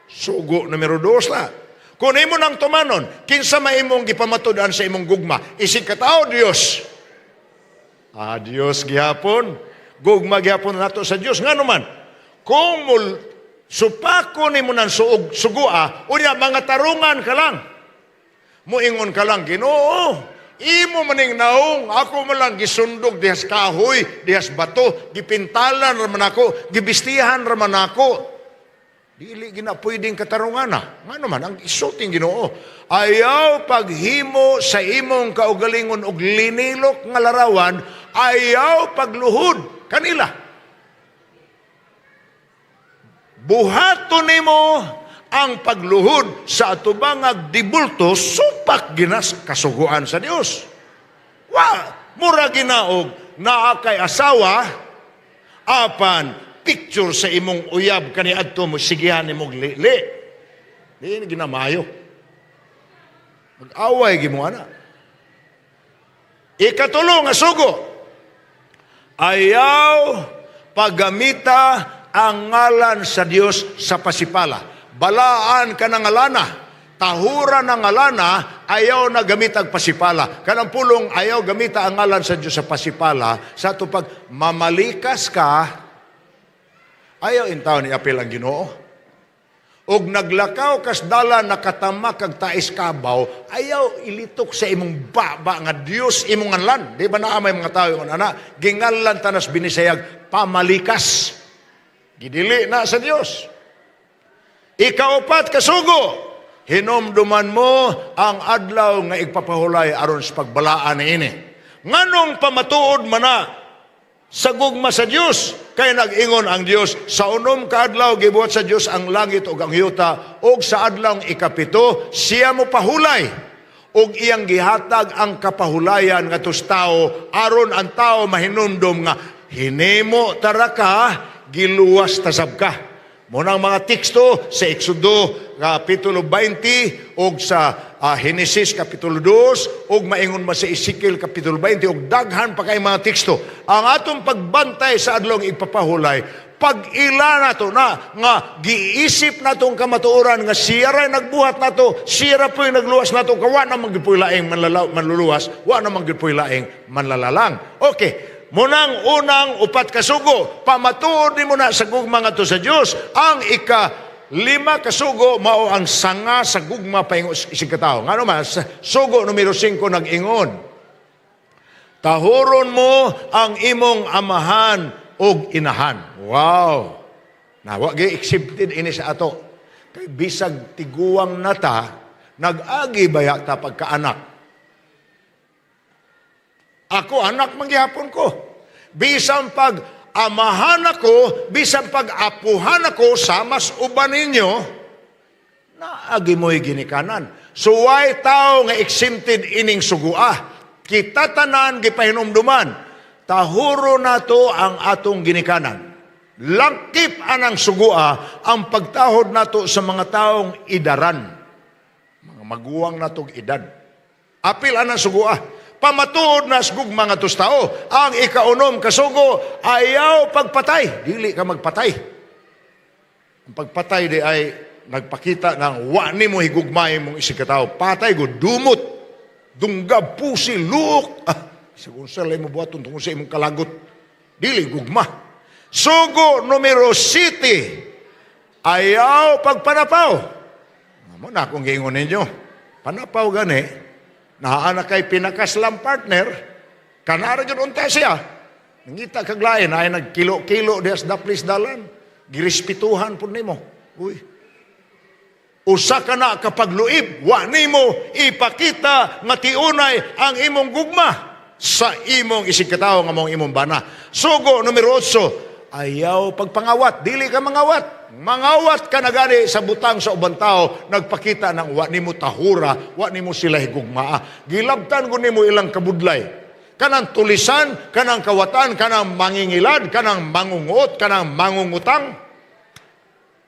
Sugo numero 2 na. Kung imo nang tumanon, kinsa may imong gipamatud-an sa imong gugma? Isig katao, Dios. Dios gihapon. Gugma gihapon nato sa Dios. Ngano man, kung mul, supako nimo nang sugua, unya mga tarungan ka lang. Muingon ka lang, Ginoo, imo maning naong, ako man lang gisundog dihas kahoy, dihas bato, gipintalan raman ako, gibistihan raman ako. Dili gina pwedeng katarungan na. Ngano man, ang isulting Ginoo, ayaw paghimo sa imong kaugalingon og linilok nga larawan, ayaw pagluhod kanila. Buhaton nimo ang pagluhod sa atubangag dibulto, supak ginas kasuguan sa Dios. Wa, mura ginaog naa kay asawa apan picture sa imong uyab kaniadto mo sigihan nimong lili. Di ni ginamayo. Mag-away gimo ana. Ikatulo nga sugo, ayaw paggamita ang ngalan sa Dios sa pasipala. Balaan ka ng ngalana, tahuran ng ngalana, ayaw na gamitag pasipala. Kanang pulong ayaw gamita ang ngalan sa Dios sa pasipala, sa ato pag mamalikas ka, ayaw intaw ni apil ang Ginoo. Og naglakaw kas dala nakatama kag tais kabaw, ayaw ilitok sa imong baba nga Dios imong nganlan. Di ba naa may mga tao ingon ana, gingalan tanas binisayag pamalikas. Gidili na sa Dios. Ikaupat kasugo, hinumduman mo ang adlaw nga igpapahulay aron sa pagbalaan niini. Nganong pamatuod man na sa gugma sa Dios? Kay nag-ingon ang Dios, sa 6 ka adlaw gibuhat sa Dios ang langit ug ang yuta, ug sa adlawng 7 siya mo pahulay ug iyang gihatag ang kapahulayan ngadto sa tao aron ang tao mahinumdom nga hinimo tara ka, giluwas tasab ka. Munang mga teksto sa Exodo Kapitulo 20 ug sa Henesis Kapitulo 2 ug maingon man sa Ezekiel Kapitulo 20 ug daghan pa kay mga teksto. Ang atong pagbantay sa adlong ipapahulay, pag-ila nato na nga giisip natong kamatuoran nga siya ra nagbuhat nato, siya ra po'y nagluwas nato, ka wa naman gyud po'y laing manluluwas, wa naman gyud po'y laing manlalalang. Okay. Munang unang 4 kasugo, pamatuod nimo na sa gugma ngadto sa Dios. Ang 5 kasugo mao ang sanga sa gugma paingon isig katawo. Ngano man, sugo numero 5 nag-ingon, tahuron mo ang imong amahan ug inahan. Wow. Na wa gi accepted ini sa ato. Kay bisag tiguang nata, nag-agi baya ta pagkaanak. Ako, anak manggihapon ko. Bisan pag amahan ako, bisan pag apuhan ako, samas uban ninyo, naagi mo'y ginikanan. Suway tao nga exempted ining sugua. Kita tanan gipahinumduman, tahuro nato ang atong ginikanan. Langkip anang sugua ang pagtahod nato sa mga taong idaran. Mga maguwang natong edad. Apil anang sugua. Pamatuod na sa gugma nga tos tao. Ang 6 kasugo, ayaw pagpatay. Dili ka magpatay. Ang pagpatay di ay nagpakita ng wa nimo higugmay mong isig katao. Patay go, dumot, dunggab, pusi, luok. Sigun sa mo buhaton tungod sa imong kalagot. Dili gugma. Sugo numero 7, ayaw pagpanapaw. Amo na akong giingon ninyo. Panapaw gani, naa na kay pinakaslam partner, kanara gyud unta siya. Nangita kag lain, ay nagkilo-kilo diha sa daplis dalan. Girespetuhan pud nimo. Uy. Usa ka na kapagluib, wa nimo ipakita nga tiunay ang imong gugma sa imong isig katawo nga mong imong bana. Sugo numero 8, ayaw pagpangawat, dili ka mangawat. Mangawat ka na gani sa butang sa ubang tao, nagpakita ng wa nimo tahura, wa nimo sila higugmaa. Gilabtan ko nimo ilang kabudlay. Kanang tulisan, kanang kawatan, kanang mangingilad, kanang mangunguot, kanang mangungutang.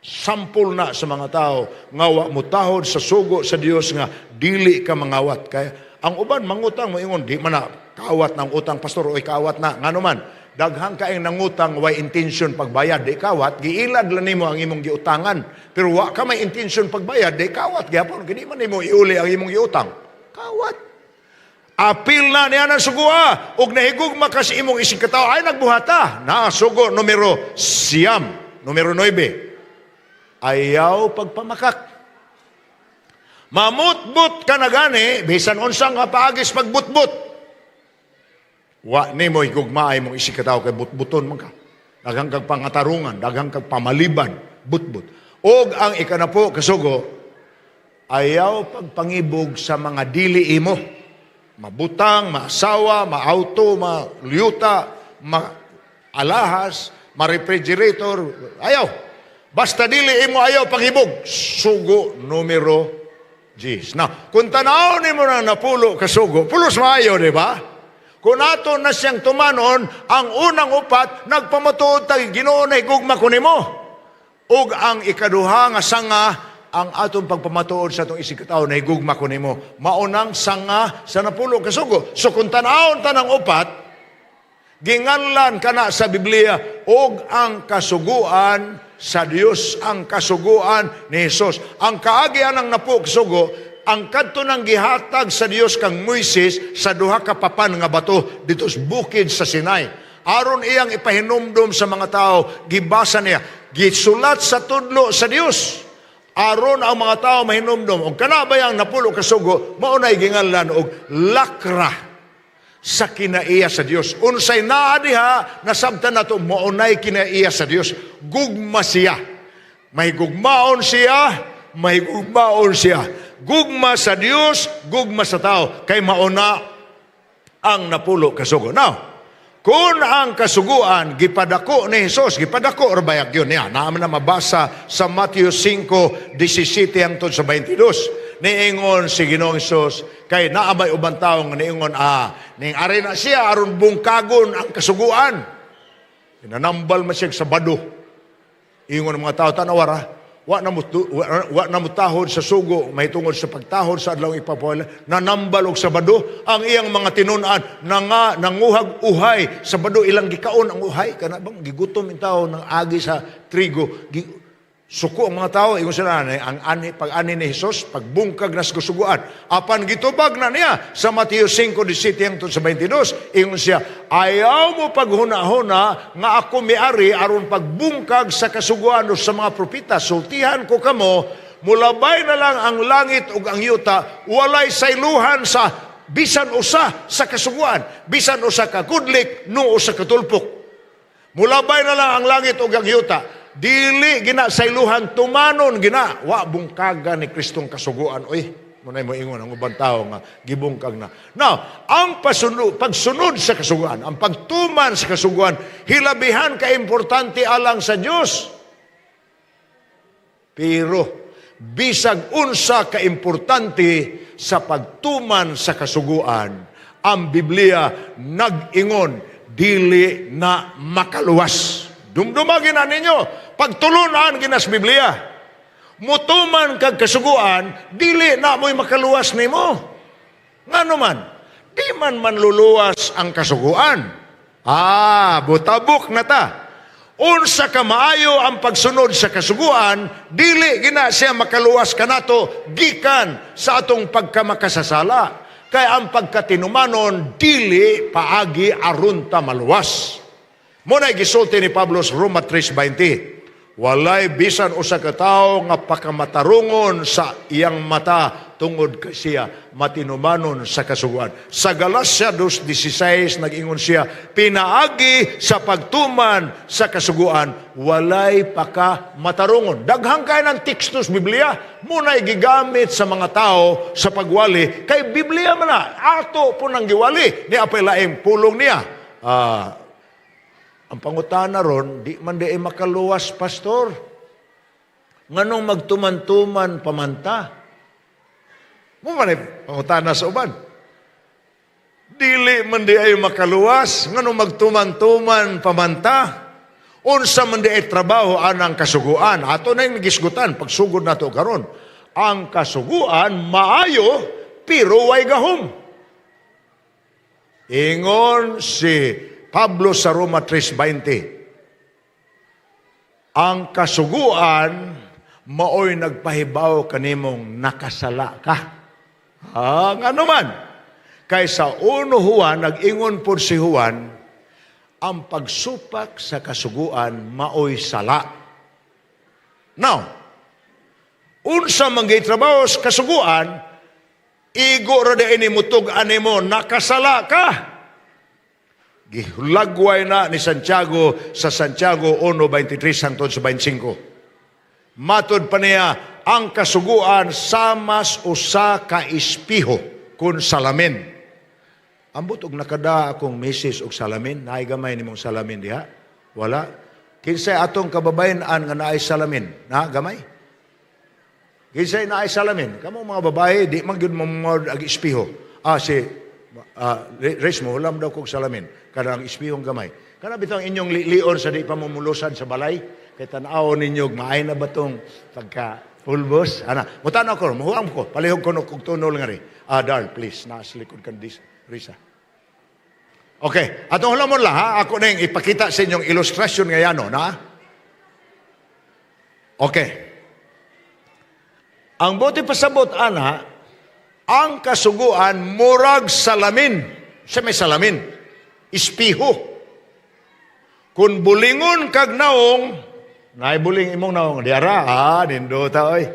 Sampol na sa mga tao nga wa mo tahod sa sugo sa Dios nga dili ka mangawat. Kaya ang uban mangutang, moingon, "Di man na kawat ng utang, pastor." Oy, kawat na. Ngano man, daghan kaayong nangutang way intention pagbayad, di kawat. Giilad lang nimo ang imong giutangan, pero wa ka may intention pagbayad, di kawat gyapon. Kini man nimo iuli ang imong giutang, kawat. Apil na niya ng sugua ug nahigugma ka sa imong isigkatao ay nagbuhata na. Sugo numero 9, numero 9: ayaw pagpamakak. Mamutbut ka na gani, bisan unsang nga paagis pagbutbut. Wa nimo higugmaay mong isigkatao kay butbuton man ka. Daghang kag pangatarungan, daghang kag pamaliban, butbut. Og ang ikanapo kasugo, ayaw pagpangibog sa mga dili imo. Mabutang, maasawa, maauto, malyuta, maalahas, ma-refrigerator, ayaw. Basta dili imo, ayaw panghibog. Sugo numero 10. Now, kung tanaw nimo na napulo kasugo, pulos maayo, di ba? Kung ato na siyang tumanon, ang unang upat, nagpamatuod tag Ginoo na higugma ko nimo. Ug ang ikaduha nga sanga, ang atong pagpamatuod sa atong isigkatawo na higugma ko nimo. Maunang sanga sa napulo kasugo. So kung tanawon tanang upat, ginganlan kana sa Biblia og ang kasuguan sa Dios, ang kasuguan ni Jesus. Ang kaagian ng napo kasugo, ang kadto nang gihatag sa Dios kang Moises sa duha ka papan nga bato dito sa bukid sa Sinai. Aron iyang ipahinumdom sa mga tao, gibasa niya, gisulat sa tudlo sa Dios. Aron ang mga tao mahinumdom. Og kana bayang napulo kasugo, mao nay ginganlan og lakra sa kinaiya sa Dios. Unsay naa diha, nasabtan nato mao nay kinaiya sa Dios. Gugma siya. May gugmaon siya, may gugmaon siya. Gugma sa Dios, gugma sa tao. Kay mauna ang napulo kasugo. Now, kung ang kasuguan gipadako ni Jesus, gipadako or bayag yun niya. Naaman na mabasa sa Matthew 5:17 hangtod sa 22. Niingon si Ginoong Hesus kay naa may ubang tawo nga niingon, ning ari na siya aron bungkagon ang kasuguan. Inanambal man siya sa Sabado. Ingon ang mga tao, "Tanawara, wa na mutahod sa sugo mahitungod sa pagtahod sa adlaw ipapuwala, nanambal og Sabado." Ang iyang mga tinun-an nanga nanguhag uhay, Sabado ilang gikaon ang uhay. Kana bang gigutom in tao nang agi sa trigo, suko ang mga tao. Ingon sila, ang ani, pag-ani ni Jesus, pagbungkag na sa kasuguan. Apan gitubag na niya sa Mateo 5:17 hangtod sa 22. Ingon siya, "Ayaw mo paghuna-huna nga ako miari aron pagbungkag sa kasuguan o sa mga propeta. Sultihan ko kamo, mulabay na lang ang langit ug ang yuta, walay sayluhan sa bisan usa sa kasuguan, bisan usa ka kudlik, no usa ka tulpok. Mulabay na lang ang langit ug ang yuta." Dili gina sayluhan, tumanon gina. Wa bungkaga ni Kristong kasuguan. Oy, munay mo ingon ang ubang tao nga gibungkag na. Now, ang pagsunod sa kasuguan, ang pagtuman sa kasuguan, hilabihan ka importante alang sa Dios. Pero bisag unsa ka importante sa pagtuman sa kasuguan, ang Biblia nag-ingon dili na makaluwas. Dumdumagin na ninyo, pagtulunan ginas Biblia. Mutuman kag kasuguan, dili na mo'y makaluwas nimo. Ngano man, di man manluluwas ang kasuguan. Ah, butabok na ta. Unsa ka maayo ang pagsunod sa kasuguan, dili gina siya makaluwas kanato gikan sa atong pagkamakasasala. Kay ang pagkatinumanon dili paagi aron ta maluwas. Mao na gisulti ni Pablo sa Roma 3:20. "Walay bisan usa ka tawo nga pakamatarungon sa iyang mata tungod kay siya matinumanon sa kasuguan." Sa Galacia 2:16 nag-ingon siya, "Pinaagi sa pagtuman sa kasuguan, walay paka matarungon." Daghang kay ng teksto sa Biblia, muna'y gigamit sa mga tao sa pagwali, kay Biblia man na, ato po nang giwali, ni apay laing pulong niya. Ang pangutana ron, "Di man di ay makaluwas, pastor." Nganong magtuman-tuman pa man ta? Mao man ay pangutana sa uban. Dili man diay makaluwas, nganong magtuman-tuman pa man ta? Unsa man diay trabaho anang kasuguan? Ato na yung nagisgutan pagsugod nato karon. Ang kasuguan maayo pero way gahom. Ingon si Pablo sa Roma 3:20. Ang kasuguan maoy nagpahibaw kanimong nakasala ka. Ah, ngano man? Kay sa 1 Juan, nag-ingon po si Juan, ang pagsupak sa kasuguan maoy sala. Now, unsa man trabaho sa kasuguan, igo ra diay ni mutug-an nimo, nakasala ka. Gihulagway na ni Santiago sa Santiago 1:23 hangtod sa 25. Matod pa niya, ang kasuguan samas usa ka espiho kun salamin. Ambot og nakada akong misis og salamin, naay gamay nimong salamin diha? Wala. Kinsay atong kababayen-an nga naay salamin? Na gamay? Kinsay naay salamin? Kamo mga babae, di man gyud mo ag espiho. Ah, si Riz, mo hulam daw kog salamin. Kada ang espihong gamay. Kana bitong inyong lilion sa di pa mumulusan sa balay. Kay tan-awon ninyo, maay na ba tong pagka pulbos? Ana, mutanaw ko, muhuam ko, palihog ko no kog tunol nga ri. Ah, Darl, please, naas likod kan dis, Risa. Okay, atong hulamon lang ha, ako na yung ipakita sa inyong ilustrasyon ngayon, no, na? Okay. Ang buot pasabot, ana, ang kasuguan murag salamin. Sa may salamin, ispiho. Kung bulingon kag naong, naay buling imong naong, diara, ah, nindota, oy.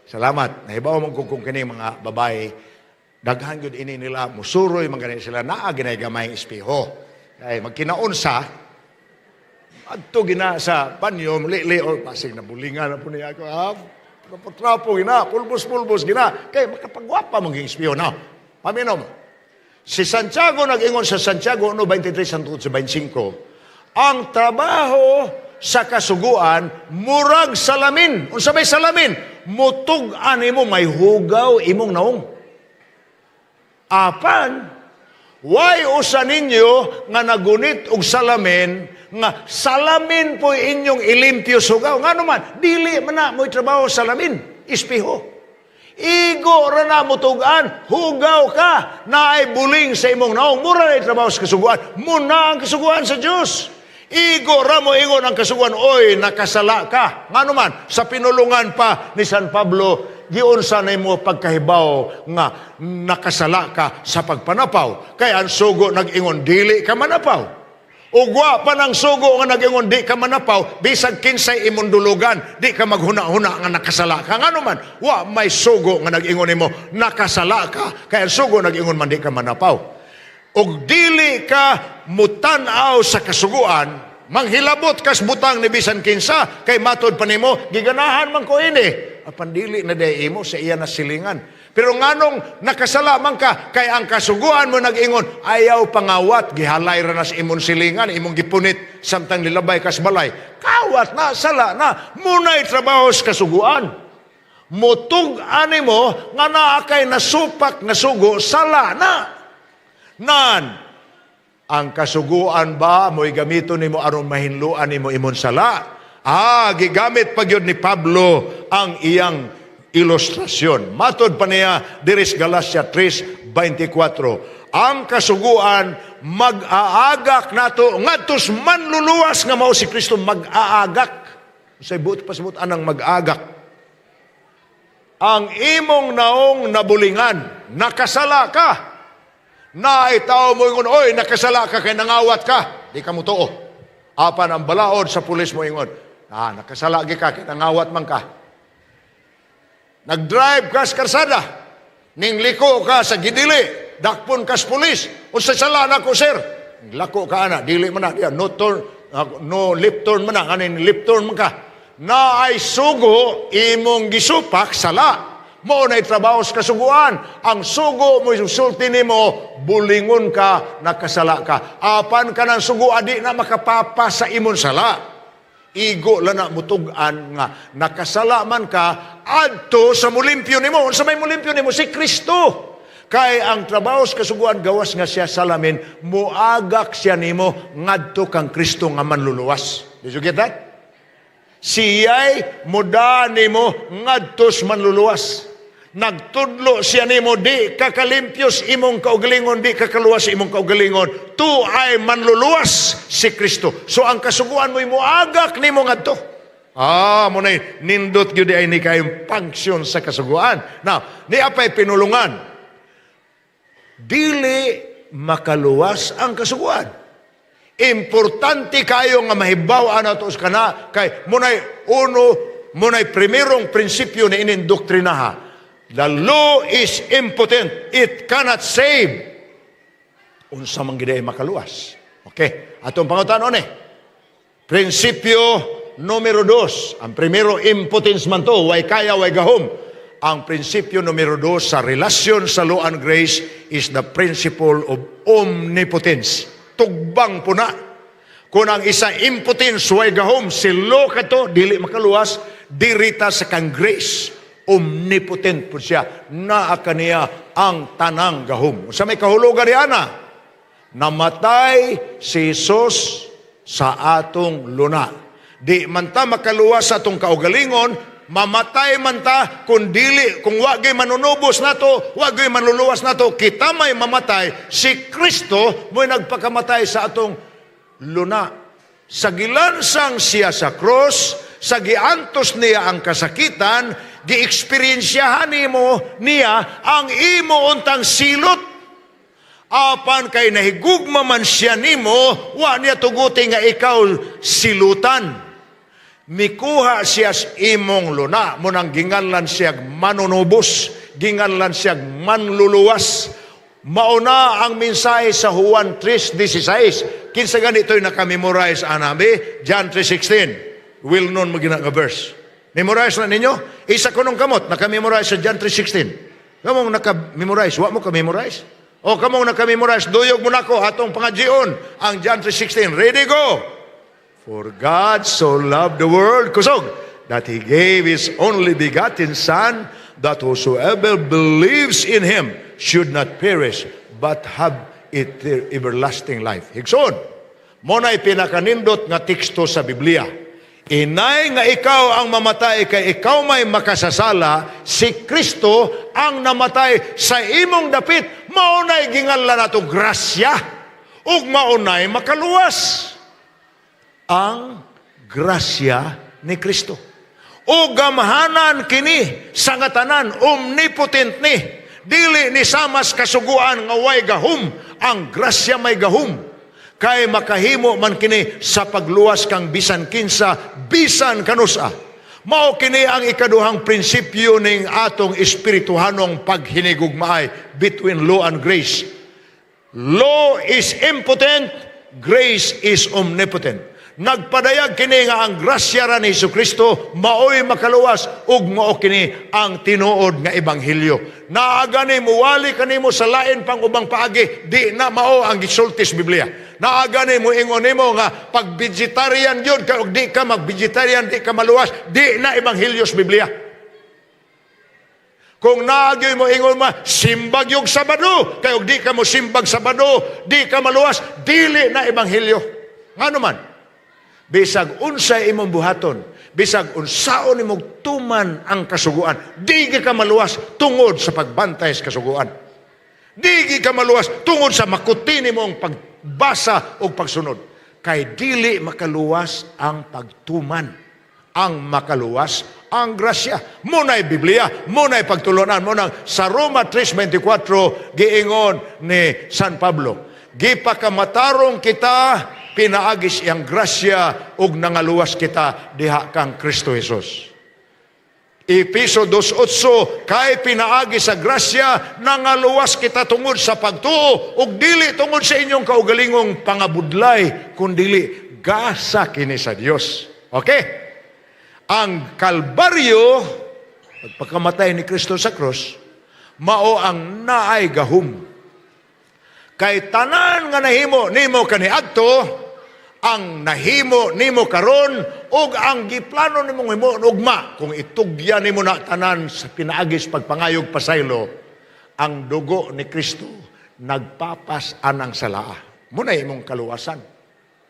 Salamat. Nahibaw mo kung kini mga babae, daghan gyud ini nila, musuroy man gani sila, naa ginay gamay espiho. Kay magkinaunsa, adto gina sa banyo, lili, or pasig na bulingan na po niya ako, ah, trapo-trapo gina, pulbos-pulbos gina, kay makapagwapa mong espiho na. Paminaw mo. Si Santiago nag-ingon sa Santiago 1:23 hangtod sa 25, ang trabaho sa kasuguan murag salamin. Unsa may salamin? Mutug-an imo may hugaw imong naong. Apan, way usa ninyo nga nagunit og salamin nga salamin po inyong ilimpyo sugaw. Ngano man, dili man na mo'y trabaho salamin, ispiho. Igo ra na mutugan, hugaw ka, naay buling sa imong naong, mura na trabaho sa kasuguan, muna ang kasuguan sa Diyos. Igo ra mo ingon ang kasuguan, oy, nakasala ka. Ngano man, sa pinulungan pa ni San Pablo, giunsa na mo pagkahibaw nga nakasala ka sa pagpanapaw. Kay ang sugo nag-ingon, dili ka manapaw. Ugwa pa ng sugo nga nag-ingon, di ka manapaw, bisag kinsay imong dulugan, di ka maghuna-huna nga nakasala ka. Ngano man, wa may sugo nga nag-ingon nimo, nakasala ka. Kay ang sugo nag-ingon man, di ka manapaw. Og dili ka mutan-aw sa kasuguan, manghilabot kas butang ni bisan kinsa, kay matod pa nimo, giganahan man ko ini. Apan dili na day imo sa iya na silingan. Pero nganong nakasala man ka, kay ang kasuguan mo nag-ingon, ayaw pangawat, gihalay ra na sa imong silingan, imong gipunit, samtang nilabay kas balay. Kawat na, sala na, muna'y trabaho sa kasuguan. Mutug-an mo, nga naa kay nasupak na sugo, sala na. Nan, ang kasuguan ba mo'y gamito nimo aron mahinluan nimo imong sala? Ah, gigamit pa gyud ni Pablo ang iyang ilustrasyon. Matod pa niya diris Galatia 3:24. Ang kasuguan mag-aagak nato ngadtos manluluwas nga mao si Kristo mag-aagak. Sa buot pasabot anang mag-agak. Ang imong naong nabulingan, nakasala ka. Naay tao mo ingon, oy, nakasala ka kay nangawat ka. Di ka mo tuo. Apan ang balaod sa pulis mo ingon, ah, nakasala gi ka kay nangawat man ka. Nag-drive ka sa karsada, ning liko ka sa gidili, dakpon ka sa pulis. Unsa sala nako, sir? Lako ka ana, dili man na diya, no turn, no left turn man na, kanin left turn man ka. Naay sugo imong gisupak sala. Mao na'y trabaho sa kasuguan. Ang sugo mo sulti nimo, bulingon ka, nakasala ka. Apan ka ng sugo, adi na makapapa sa imong sala. Igo lang na mutug-an nga nakasala man ka adto sa mulimpyo nimo. Unsa may mulimpyo nimo? Si Kristo. Kay ang trabaho sa kasuguan, gawas nga siya salamin, muagak siya nimo ngadto kang Kristo nga manluluwas. Did you get that? Siya'y muda nimo ngadto sa manluluwas. Nagtudlo siya nimo, di ka kalimpyos imong kaugalingon, di ka kaluwas imong kaugalingon. Tu ay manluluwas si Kristo. So ang kasuguan mo'y muagak nimo ngadto. Ah, mo na nindot gyud ay ni kayong function sa kasuguan. Now, ni apay pinulungan. Dili makaluwas ang kasuguan. Importante kayo nga mahibaw-an nato sa kana kay munay uno, munay primerong prinsipyo ni ining doktrinaha. The law is impotent. It cannot save. Unsa man gid ay makaluwas? Okay. Atong pangutanon eh. Prinsipyo numero 2. Ang primero, impotence man to. Way kaya, way gahom. Ang prinsipyo numero 2 sa relasyon sa law and grace is the principle of omnipotence. Tugbang po na. Kung ang isa impotence, way gahom, si law kato, dili makaluwas, dirita sa kang grace, omnipotent po siya. Naa kaniya ang tanang gahom. Sa may kahulugan ni ana, namatay si Jesus sa atong luna. Di man ta makaluwas sa atong kaugalingon, mamatay man ta kung dili, kung wagay manunubos nato, wagay manluluwas nato, kita may mamatay, si Kristo mo'y nagpakamatay sa atong luna. Sa gilansang siya sa cross, sa giantos niya ang kasakitan, gieksperiensyahan nimo niya ang imo untang silot. Apan kay nahigugma man siya nimo, wa niya tuguti nga ikaw silutan. Mikuha siya sa imong luna, munang ginganlan siya manunubos, ginganlan siya manluluwas. Mauna ang mensahe sa Juan 3:16. Kinsa ganito'y nakamemorize anami? John 3:16. Well known mo gina nga verse. Memorize na ninyo? Isa ko nung kamot, nakamemorize sa John 3:16. Kamong naka-memorize, wa mo ka-memorize? O kamong naka-memorize, duyog mo nako atong pangajion ang John 3:16. Ready, go! For God so loved the world, kusog, that He gave His only begotten Son, that whosoever believes in Him should not perish, but have it everlasting life. Higsoon, mo na'y pinakanindot nga teksto sa Biblia. Inay nga ikaw ang mamatay kay ikaw may makasasala, si Kristo ang namatay sa imong dapit, mao na'y ginganlan nato grasya, ug mao na'y makaluwas ang grasya ni Kristo. O gamhanan kini sa nga tanan, omnipotent ni. Dili ni samas kasuguan nga way gahum, ang grasya may gahum. Kay makahimo man kini sa pagluwas kang bisan kinsa, bisan kanusa. Mao kini ang ikaduhang prinsipyo ning atong espirituhanong paghinigugmaay between law and grace. Law is impotent, grace is omnipotent. Nagpadayag kini nga ang grasya ra ni Kristo maoy makaluwas ug mao kini ang tinuod nga ebanghelyo. Naa gani muwali kanimo sa lain pang ubang paagi, di na mao ang gisulti sa Biblia. Naa gani mo ingon nimo nga pag vegetarian gyud ka ug di ka mag-vegetarian di ka maluwas, di na ebanghelyo sa Biblia. Kung naagyoy mo ingon ma, simbag yung Sabado, kay og di ka mo simbag Sabado, di ka maluwas, dili na ebanghelyo. Ngano man? Bisag unsay imong buhaton, bisag unsaon imong tuman ang kasuguan, di ka maluwas tungod sa pagbantay sa kasuguan. Di ka maluwas tungod sa makuti nimong pagbasa o pagsunod. Kay dili makaluwas ang pagtuman. Ang makaluwas ang grasya. Muna'y Biblia, muna'y pagtulunan, munang sa Roma 3:24 giingon ni San Pablo, gipakamatarong kita pinaagis iyang grasya ug nangaluwas kita diha kang Kristo Jesus. Epeso 2:8, kay pinaagi sa grasya nangaluwas kita tungod sa pagtuo ug dili tungod sa inyong kaugalingong pangabudlay, kundili gasa kini sa Dios. Okay? Ang Kalbaryo, pagpakamatay ni Kristo sa cross, mao ang naay gahum. Kay tanan nga nahimo nimo kaniadto, Ang nahimo nimo karon ug ang giplano nimong himuon ugma, kung itugyan nimo na tanan sa pinaagis pagpangayog pasaylo, ang dugo ni Kristo nagpapas anang salaa. Muna imong kaluwasan.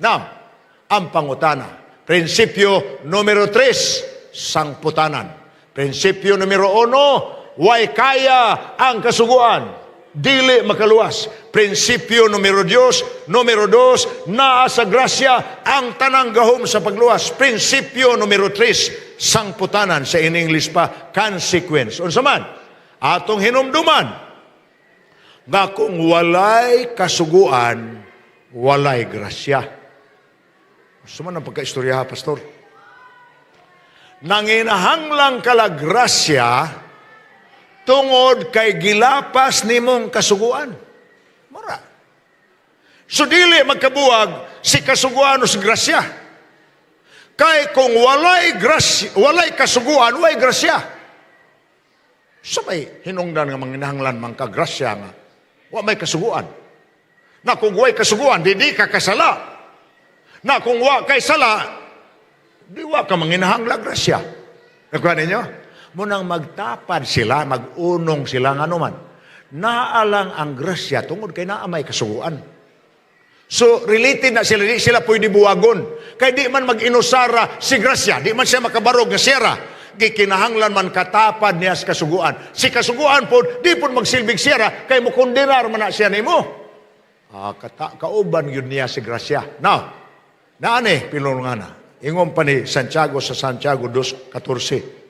Now, ang pangutana. Prinsipyo numero 3, sangputanan. Prinsipyo numero 1, way kaya ang kasuguan. Dili makaluwas. Prinsipyo numero 2, naa sa grasya ang tanang gahom sa pagluwas. Prinsipyo numero 3, sangputanan, sa in English pa, consequence. Unsa man? Atong hinumduman nga kung walay kasuguan, walay grasya. Unsa man ang pagkaistorya, Pastor? Nanginahanglang kala grasya tungod kay gilapas nimong kasuguan. Mura. So dili magkabuwag si kasuguan o si grasya. Kay kung walay grasya, walay kasuguan, walay grasya. Sa may hinungdan nga manginahanglan man ka grasya nga wa may kasuguan. Na kung way kasuguan, di ka kasala. Na kung wa kay sala, di wa ka manginahanglan grasya. Nakuha ninyo? Munang magtapad sila, magunong sila nga man. Naalang ang grasya tungod kay naa may kasuguan. So, related na sila, di sila pwede buwagon. Kay di man mag-inusara si grasya, di man siya makabarog nga siyera. Gikinahanglan man katapad niya sa kasuguan. Si kasuguan po, di po magsilbig siyera, kay mo kondenar man na siya nimo. Ah, kauban yun niya si grasya. Now, naani, pinulungan. Ingon pa ni Santiago sa Santiago 2.14.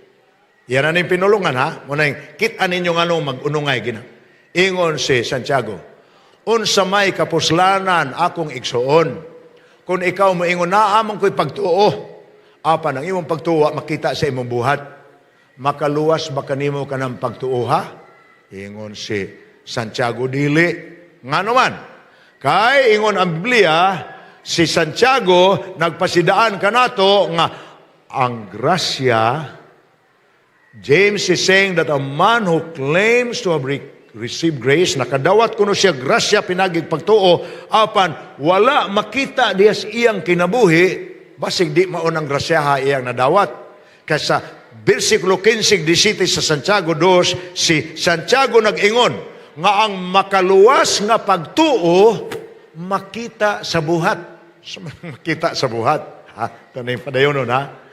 Yan ang pinulungan ha. Muna yung, kita ninyo nga mag-unungay gina. Ingon si Santiago, "Unsa may kapuslanan, akong igsuon, kung ikaw moingon, 'Naa man ko'y pagtuo,' apan ang imong pagtuo makita sa imong buhat? Makaluwas ba kanimo kanang pagtuo ha?" Ingon si Santiago, dili. Ngano man? Kay ingon ang Biblia, si Santiago nagpasidaan kanato nga ang grasya. James is saying that a man who claims to have received grace, nakadawat kuno siya grasya pinagig pagtuo, apan wala makita diya sa iyang kinabuhi, basig di mao ng grasyaha iyang nadawat. Kaysa versikulo 15 17 sa Santiago 2, si Santiago nag-ingon nga ang makaluwas nga pagtuo makita sa buhat. Makita sa buhat. Ha? Ito na yung padayon nun, ha?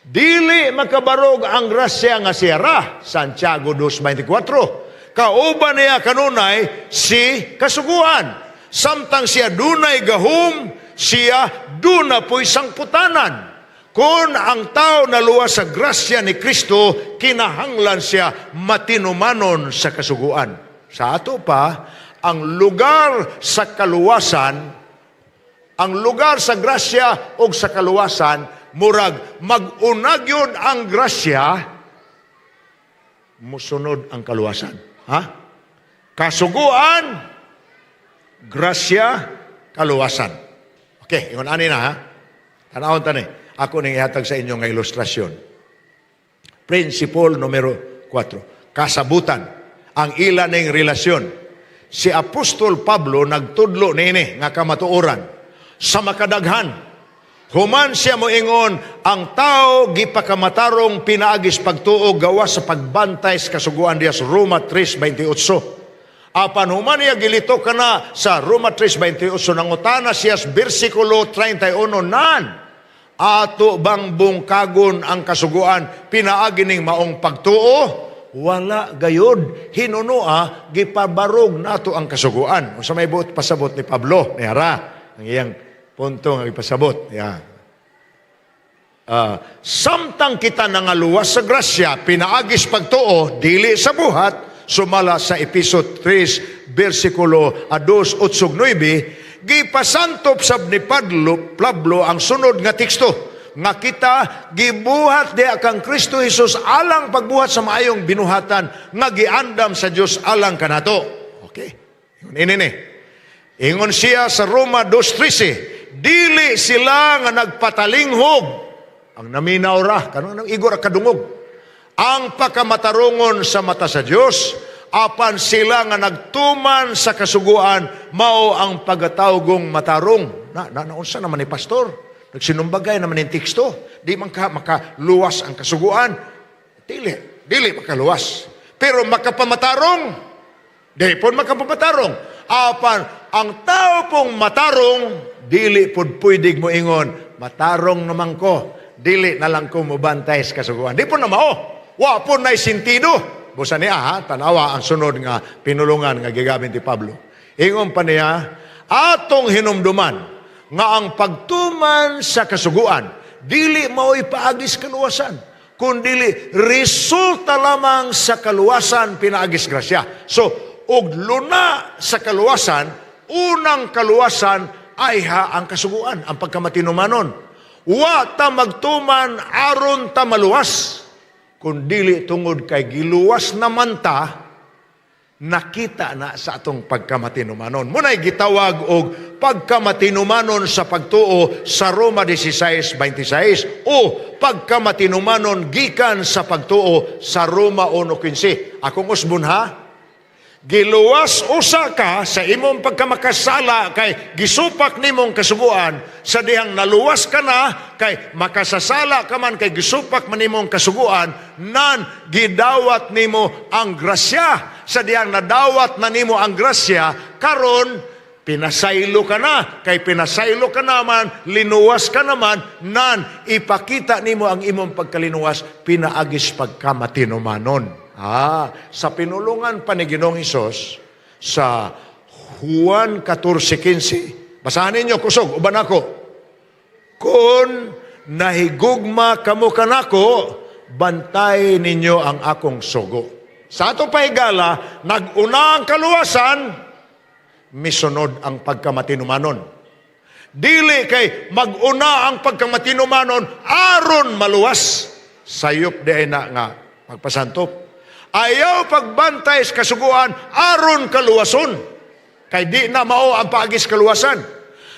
Dili makabarog ang grasya nga siyara, Santiago 2.24. Kauban niya kanunay si kasuguan. Samtang siya dunay gahom, siya duna po'y sangputanan. Kung ang tao naluwas sa grasya ni Kristo, kinahanglan siya matinumanon sa kasuguan. Sa ato pa, ang lugar sa kaluwasan, ang lugar sa grasya o sa kaluwasan, murag mag-unag yun ang grasya, musunod ang kaluwasan. Ha? Kasuguan, grasya, kaluwasan. Okay, ingon ani na ha. Tanawon tani. Ako ning ihatag sa inyo nga ilustrasyon. Principle numero 4. Kasabutan. Ang ila ning relasyon. Si Apostol Pablo nagtudlo niini nga kamatuoran sa makadaghan. Human siya moingon, ang tao gipakamatarong pinaagis pagtuo gawas sa pagbantay sa kasuguan diya sa Roma 3.28. Apan human niya gilito kana sa Roma 3.28, nangutana siya sa bersikulo 31, nan, ato bang bungkagon ang kasuguan pinaagi ning maong pagtuo? Wala gayod. Hinunoa, gipabarog nato ang kasuguan. Unsa may buot pasabot ni Pablo? Ni Hara, ang iyang punto nga ipasabot. Yeah. Samtang kita nangaluwas sa grasya, pinaagis pagtuo, dili sa buhat, sumala sa Epeso 3, versikulo 2, 8, 9, gipasantop sab ni Pablo ang sunod nga teksto, nga kita gibuhat diha kang Kristo Jesus alang pagbuhat sa maayong binuhatan nga giandam sa Dios alang kanato. Okay. Ingon ini ni. Ingon siya sa Roma 2.13, dili sila nga nagpatalinghog, ang naminaw ra, kanang nang igor kadungog, ang pakamatarongon sa mata sa Dios, apan sila nga nagtuman sa kasuguan mao ang pagatawgong matarong. Na, na, naunsa naman ni pastor. Nagsinumbagay naman yung teksto. Di man ka makaluwas ang kasuguan. Dili, dili makaluwas. Pero makapamatarong. Di po makapamatarong. Apan, ang tao pong matarong, dili pod pwedeng mo ingon, "Matarong naman ko, dili na lang ko mobantay sa kasuguan." Di po na mao. Wa po na'y sentido. Busa niya ha, tanawa ang sunod nga pinulungan nga gigamit ni Pablo. Ingon pa niya, atong hinumduman nga ang pagtuman sa kasuguan, dili mao'y paagis kaluwasan, kundili resulta lamang sa kaluwasan pinaagis grasya. So, og luna sa kaluwasan, unang kaluwasan ay ha ang kasuguan, ang pagkamatinumanon. Wa ta magtuman aron ta maluwas, kundili tungod kay giluwas naman ta, nakita na sa atong pagkamatinumanon. Muna'y gitawag og pagkamatinumanon sa pagtuo sa Roma 16:26 o pagkamatinumanon gikan sa pagtuo sa Roma 1:15. Akong usbon ha, giluwas usa ka sa imong pagkamakasala kay gisupak nimong kasuguan, sa dihang naluwas ka na kay makasasala ka man kay gisupak man nimong kasuguan, nan gidawat nimo ang grasya. Sa dihang nadawat na nimo ang grasya, karon pinasaylo ka na, kay pinasaylo ka naman, linuwas ka naman, nan ipakita nimo ang imong pagkalinuwas pinaagis pagkamatinumanon. Ah, sa pinulungan pa ni Ginoong Hesus sa Juan 14:15. Basahan ninyo kusog uban ako. "Kung nahigugma kamo kanako, bantay ninyo ang akong sugo." Sa atong pahigala, nag-una ang kaluwasan, misunod ang pagkamatinumanon. Dili kay mag-una ang pagkamatinumanon aron maluwas. Sayop di na nga pagpasantop. Ayaw pagbantay sa kasuguan aron kaluwason. Kay di na mao ang paagis kaluwasan.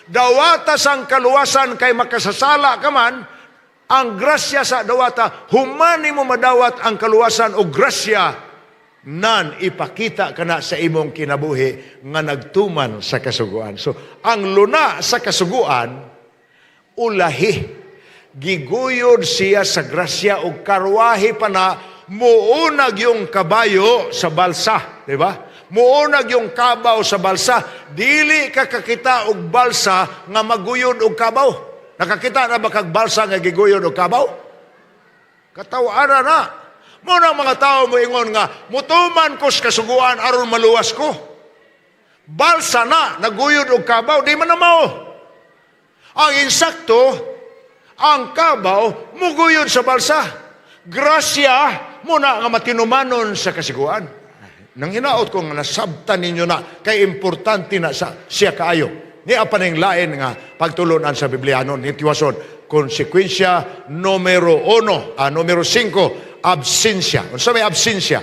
Dawata sang kaluwasan kay makasasala ka man, ang grasya sa dawata, human nimo madawat ang kaluwasan o grasya, nan ipakita ka na sa imong kinabuhi nga nagtuman sa kasuguan. So, ang luna sa kasuguan, ulahi. Giguyod siya sa grasya o karwahe pa na muunag yung kabayo sa balsa, di ba? Muunag yung kabaw sa balsa. Dili ka kakita og balsa nga maguyod og kabaw. Nakakita na ba kag balsa nga giguyod og kabaw? Katawaran na. Muna ang mga tao mo ingon nga, "Mutuman ko sa kasuguan aron maluwas ko." Balsa na, naguyod og kabaw, di man na mao. Ang insakto, ang kabaw, muguyod sa balsa. Grasya, muna nga matinumanon sa kasiguan. Nang hinaot ko nga nasabtan ninyo na, kay importante na sa siya kaayo. Ni pa ning lain nga pagtulunan sa Bibliano, ni tiwason, konsekwensya numero 1, numero 5, absensya. Unsa may absensya?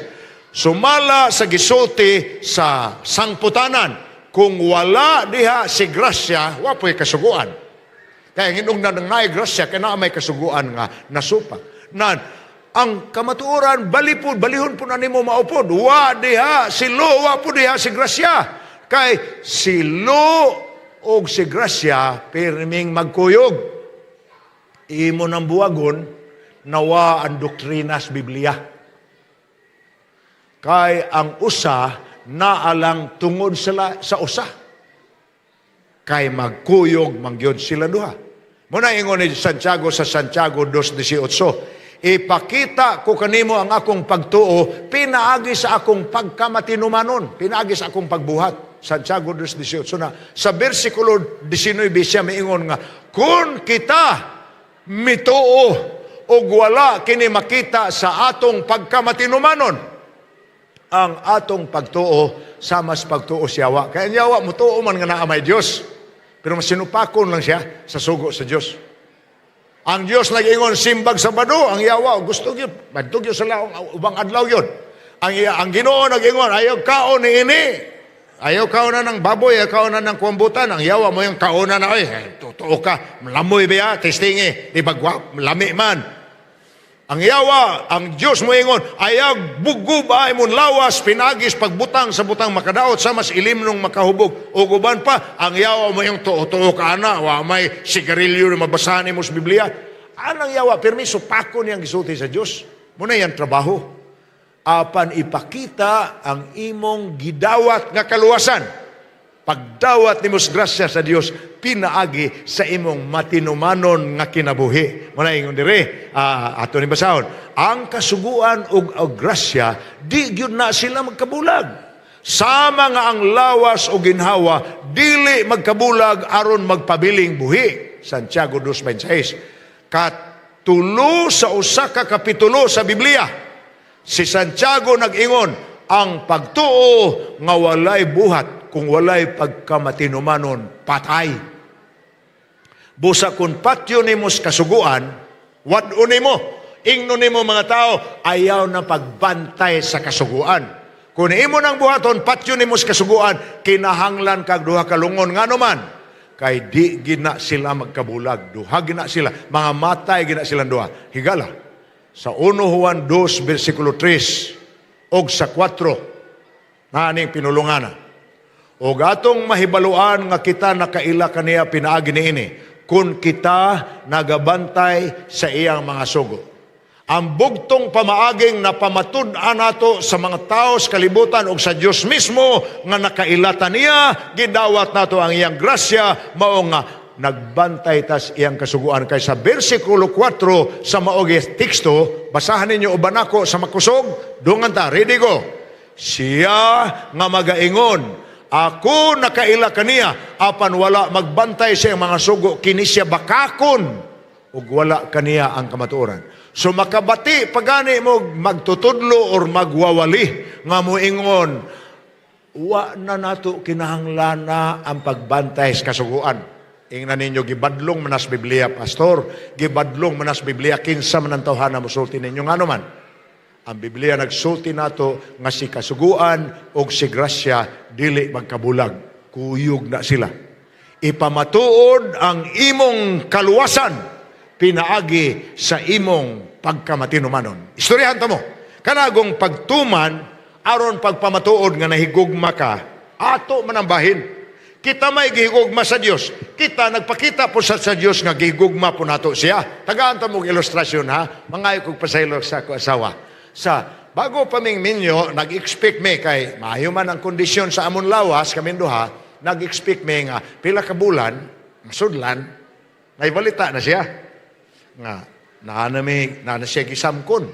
Sumala sa gisulti sa sangputanan, kung wala diha si grasya, wa po'y kasuguan. Kaya hinungdan ng naay grasya, kaya naa may kasuguan nga nasupak. Nan, ang kamatuoran, balipod, balihon po na nimo maupod. Wa diha si law, wa po diha si grasya. Kay si law og si grasya, pirming magkuyog. Imo nang buwagon, nawa ang doktrina sa Biblia. Kay ang usa, naalang tungod sa usa. Kay magkuyog mangyod sila duha. Muna ingon ni Santiago sa Santiago 2:18, "Ipakita ko kanimo ang akong pagtuo, pinaagi sa akong pagkamatinumanon, pinaagi sa akong pagbuhat." Santiago 2:18 na. Sa versikulo 19 siya miingon nga, kung kita mituo og wala kini makita sa atong pagkamatinumanon, ang atong pagtuo sama sa pagtuo sa yawa. Kaya ang yawa, mutuo man nga naa may Diyos. Pero masinupakon lang siya sa sugo sa Diyos. Ang Diyos nag-ingon simbag Sabado, ang yawa gusto gyud, madto gyud sa laong ubang adlaw yun. Ang Ginoo nag-ingon, "Ayaw kaon ni ini. Ayaw kaon na ng baboy, ayaw kaon na ng kuambutan." Ang yawa mo yung kaon na, "Ay, totoo ka, lamoy ba ya, testingi, di ba lami man." Ang yawa, ang Dios moingon, ayaw bugoba imong lawas, pinaagi sa pagbutang sa butang makadaot sa mas ilimnong makahubog. O guban pa, ang yawa mo yung tuo-tuo ka ana, wa may sigarilyo na mabasahan nimo sa Biblia. Anang yawa, permiso, pako niyang gisulti sa Dios. Mao na iyang trabaho. Apan ipakita ang imong gidawat nga kaluwasan. Pagdawat nimo sa grasya sa Dios pinaagi sa imong matinumanon nga kinabuhi. Mao na ingon dire, ato ni basahon. Ang kasuguan ug grasya di gyud na sila magkabulag. Sama nga ang lawas o ginhawa dili magkabulag aron magpabiling buhi. Santiago 2:26. Katulo sa usa ka kapitulo sa Biblia. Si Santiago nag-ingon, ang pagtuo nga walay buhat kung walay pagkamatinumanon, patay. Busa kung patyo nimo sa kasuguan, wad-on nimo, ingnon nimo mga tao, ayaw na pagbantay sa kasuguan. Kung imo nang buhaton, patyo nimo sa kasuguan, kinahanglan kag duha ka lungon. Ngano man? Kay di gina sila magkabulag. Duha gina sila. Mga matay gina silang duha. Higala. Sa 1 Juan 2, versikulo 3, og sa 4, naaning pinulungana. Og atong mahibaluan nga kita nakaila kaniya pinaagi niini kung kita nagabantay sa iyang mga sugo. Ang bugtong pamaaging napamatud-an nato sa mga tao sa kalibutan ug sa Dios mismo nga nakailata niya, gidawat nato ang iyang grasya, mao nga nagbantay tas iyang kasuguan. Kay sa bersikulo 4 sa mao gyud teksto, basahan ninyo uban nako sa makusog, dungan ta, ready, go. Siya nga magaingon, "Ako nakaila kaniya," apan wala magbantay sa iyang mga sugo, kini siya bakakon ug wala kaniya ang kamatuoran. So makabati pagani mo magtutudlo or magwawali nga moingon, "Wa na nato kinahanglana ang pagbantay sa kasuguan." Ingnan ninyo, gibadlong manas Biblia, pastor. Gibadlong manas Biblia, kinsa man ang tawhana mosulti ninyo. Ngano man? Ang Biblia nagsulti nato nga si kasuguan o si grasya dili magkabulag. Kuyog na sila. Ipamatuod ang imong kaluwasan pinaagi sa imong pagkamatinumanon. Istoryahan ta mo. Kanagong pagtuman aron pagpamatuod nga nahigugma ka, ato man ang bahin. Kita may gihigugma sa Dios. Kita nagpakita po sa Dios nga gihigugma po nato siya. Tagaan ta mo og ilustrasyon ha. Mangayo kog pasaylo sa ako asawa. Sa bago pa ming minyo, nag-expect me kay maayo man ang kondisyon sa amon lawas kaming duha, nag-expect me nga pila ka bulan, masudlan, nabalita na siya nga naa na siya gisamkon.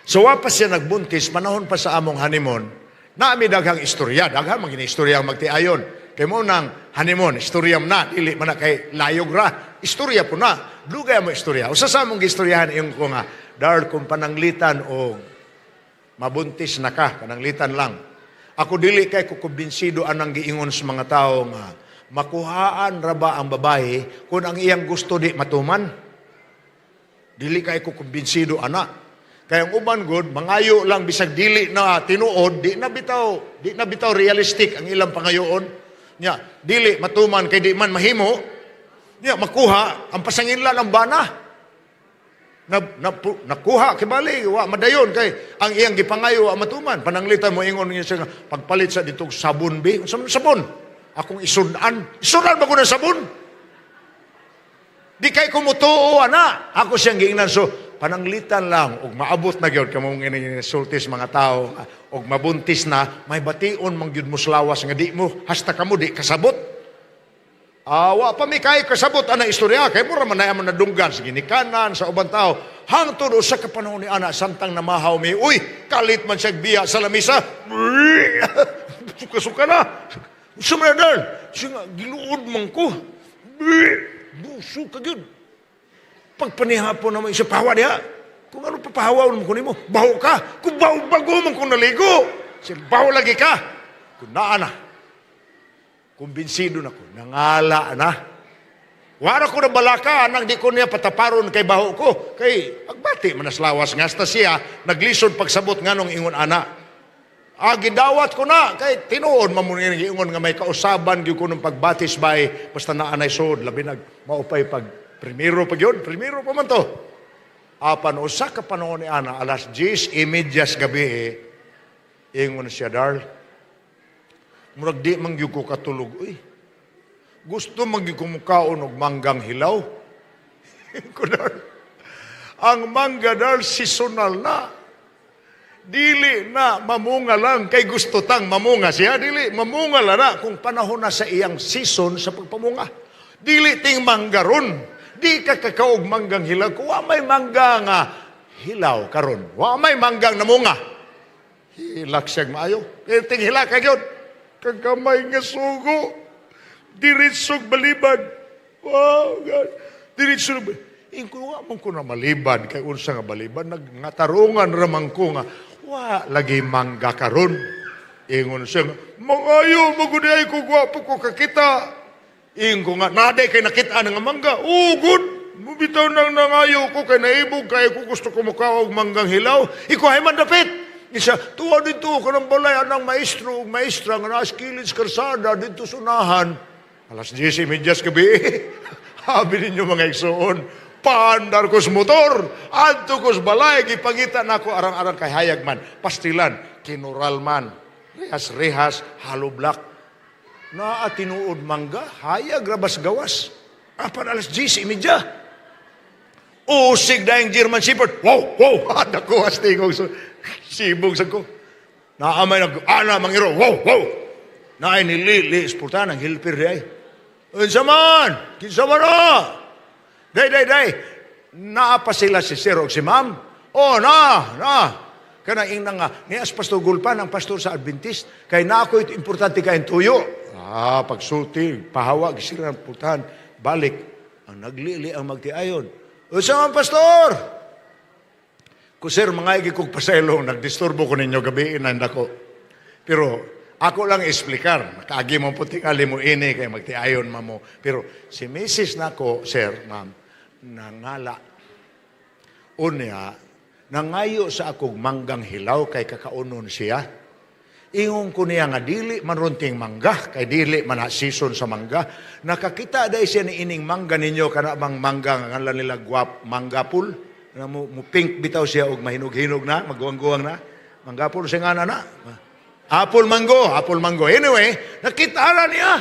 So wa pa siya nagbuntis, panahon pa sa among honeymoon, naami daghang istorya, daghang mga istorya ang magtiayon. Kay mo nang honeymoon, istorya na, dili man na kay layog ra. Istorya po na, dugay mo istorya. Usa sa among gistoryahan ingon ko nga, "Dar, kung pananglitan o mabuntis na ka, pananglitan lang. Ako dili kay ko kumbinsido anang giingon sa mga tao nga makuhaan ra ba ang babae kung ang iyang gusto di matuman. Dili kay ko kumbinsido ana. Kaya ang uban gud mangayo lang bisag dili na tinuod, di na bitaw realistic ang ilang pangayoon. Nya, dili matuman kay di man mahimo. Nya makuha ang pasanginlan ang bana. Na, nakuha kibali wa madayon kay ang iyang gipangayo wa matuman. Pananglitan mo ingon niya siya nga, pagpalit sa ditong sabon bi, unsa man sabon? Akong isudan. Isudan ba ko ng sabon? Di kay kumutuo ana. Ako siyang giingnan, so pananglitan lang og maabot na gyud kamo sulti sa mga tao og mabuntis na, may bation man gyud mo sa lawas nga di mo hasta kamo di kasabot. Ah, wa pa mi kay kasabot ana istorya kay mura man na amo nadunggan sa ginikanan sa ubang tao. Hangtod usa ka panahon ni ana samtang namahaw mi, uy, kalit man siya biya sa lamisa. Suka-suka na. Sumradal, siya nga, giluod man ko. Buso ka gyud. Pagpanihapon naman siya, pahawa diha. Kung ano papahawa mo ko nimo, baho ka. Kung baho bago man kung naligo. Siya, baho lagi ka. Kung naa na. Kumbinsido na ko, nangala na. Wala ko na balaka, anang di ko niya pataparon kay baho ko. Kay, pagbati man lawas nga hasta siya, naglisod pagsabot nganong ingon ana. Ah, gidawat ko na, kay tinuod man mo ingon nga may kausaban gyud ko ng pagbatis bay, basta naa nay sud, labi nag maupay pag primero pa gyud, primero pa man to. Apan usa ka panahon ni ana, alas 10:30 sa gabi eh, ingon siya, "Darl, murag di man gyud ko katulog, uy. Gusto man gyud ko mukaon og manggang hilaw." Ko, "Darl, ang mangga, Darl, seasonal na. Dili na mamunga lang kay gusto tang mamunga siya. Dili, mamunga lang na kung panahon na sa iyang season sa pagpamunga. Dili ting mangga ron. Di ka kakaog manggang hilaw. Kung wa may mangga nga hilaw karon, wa may manggang namunga." Hilak siya maayo. Ting hilak ka gyud. Kagamay nga sugo. Diretsog balibad. Wow, God. Diretso. Ingon wa man ko na malibad kay unsa nga balibad, nagnatarungan ra man ko nga wa lagi mangga karon. Ingon siya, "Mangayo mo gud ay ko, gwapo ko kakita." Ingon ko nga, "Naday kay nakita nga mangga." "Ugod. Mubitaw nang nangayo ko kay naibog kay ko, gusto ko mukaog manggang hilaw." Iko hay man dapit. Isa, tuwa dito ko ng balay anang maestro ug maestra nga naas kilid sa karsada dito sunahan. Alas 10:30 gabi. Habi ninyo, mga igsoon. Paandar ko sa motor. Adto ko sa balay. Gipangita nako arang-arang kay hayag man. Pastilan. Kinural man. Rehas-rehas. Hollow block. Naa tinuod mangga. Hayag rabas gawas. Apan alas 10:30. Usig dayang German Shepherd. Wow. Dako astingog. So, sibog sa ko. Naamay nag, ana, mangiro. Wow. Naay nilili, sportan ang helper di ay. "Unsa man? Kinsa man na? Day, day, day. Naa pa sila si sir o si ma'am?" "Oh, na, na." Kana ingna nga, nias Pastor Gulpan, ang pastor sa Adventist, kay na ako importante kayong tuyo. Ah, pagsulti, pahawag sila ng putahan. Balik, ang naglili ang magtiayon. "Unsa man, Pastor?" Ko, "Sir, mga igi kong pasaylo, nagdisturbo ko ninyo gabi na ko. Pero ako lang explicar. Nakaagi mo puti mo ini kay magtiayon mamo. Pero si Mrs. nako, sir, ma'am, nangala. Unya, nangayo sa akong manggang hilaw kay kakaunon siya. Ingon ko niya nga dili man runting mangga kay dili man na season sa mangga. Nakakita dai siya ni ining mangga ninyo, kana bang mangga nga ngalan nila guap manggapul. Na mo pink bitaw siya og mahinog-hinog na, maguwang-guwang na. Manggapul siya nga na. Apple mango, apple mango. Anyway, nakita na niya.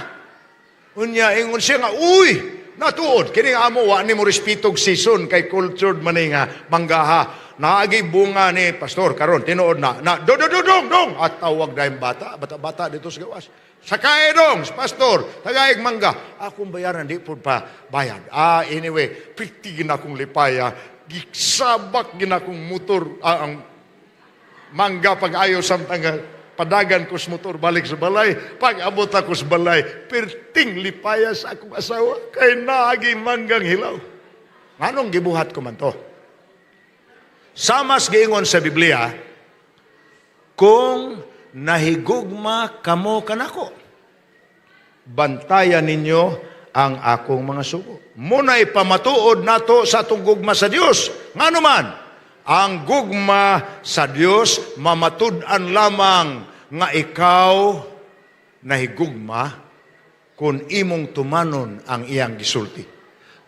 Unya, ingon siya nga, "Uy, natuod, kini nga amo, wa ni mo respetog season kay cultured man ni nga manggaha. Naagi bunga ni pastor karon, tinuod na, na do do do dong dong," at tawag dahil bata, bata bata dito sa gawas. "Sakay dong, pastor, tagaig mangga. Akong bayaran, di po pa bayad." Ah, anyway, piti gina akong lipaya, gisabak gina akong motor, ah, ang mangga pag-ayo samtang nga padagan ko sa motor balik sa balay. Pag abot ako sa balay, perting lipaya sa akong asawa kay naagi manggang hilaw. Nganong gibuhat ko man to? Samas giingon sa Biblia, "Kung nahigugma kamo kanako, bantayan ninyo ang akong mga sugo." Muna'y pamatuod nato sa atong gugma sa Dios. Ngano man, ang gugma sa Dios mamatud-an lamang nga ikaw nahigugma kung imong tumanon ang iyang gisulti.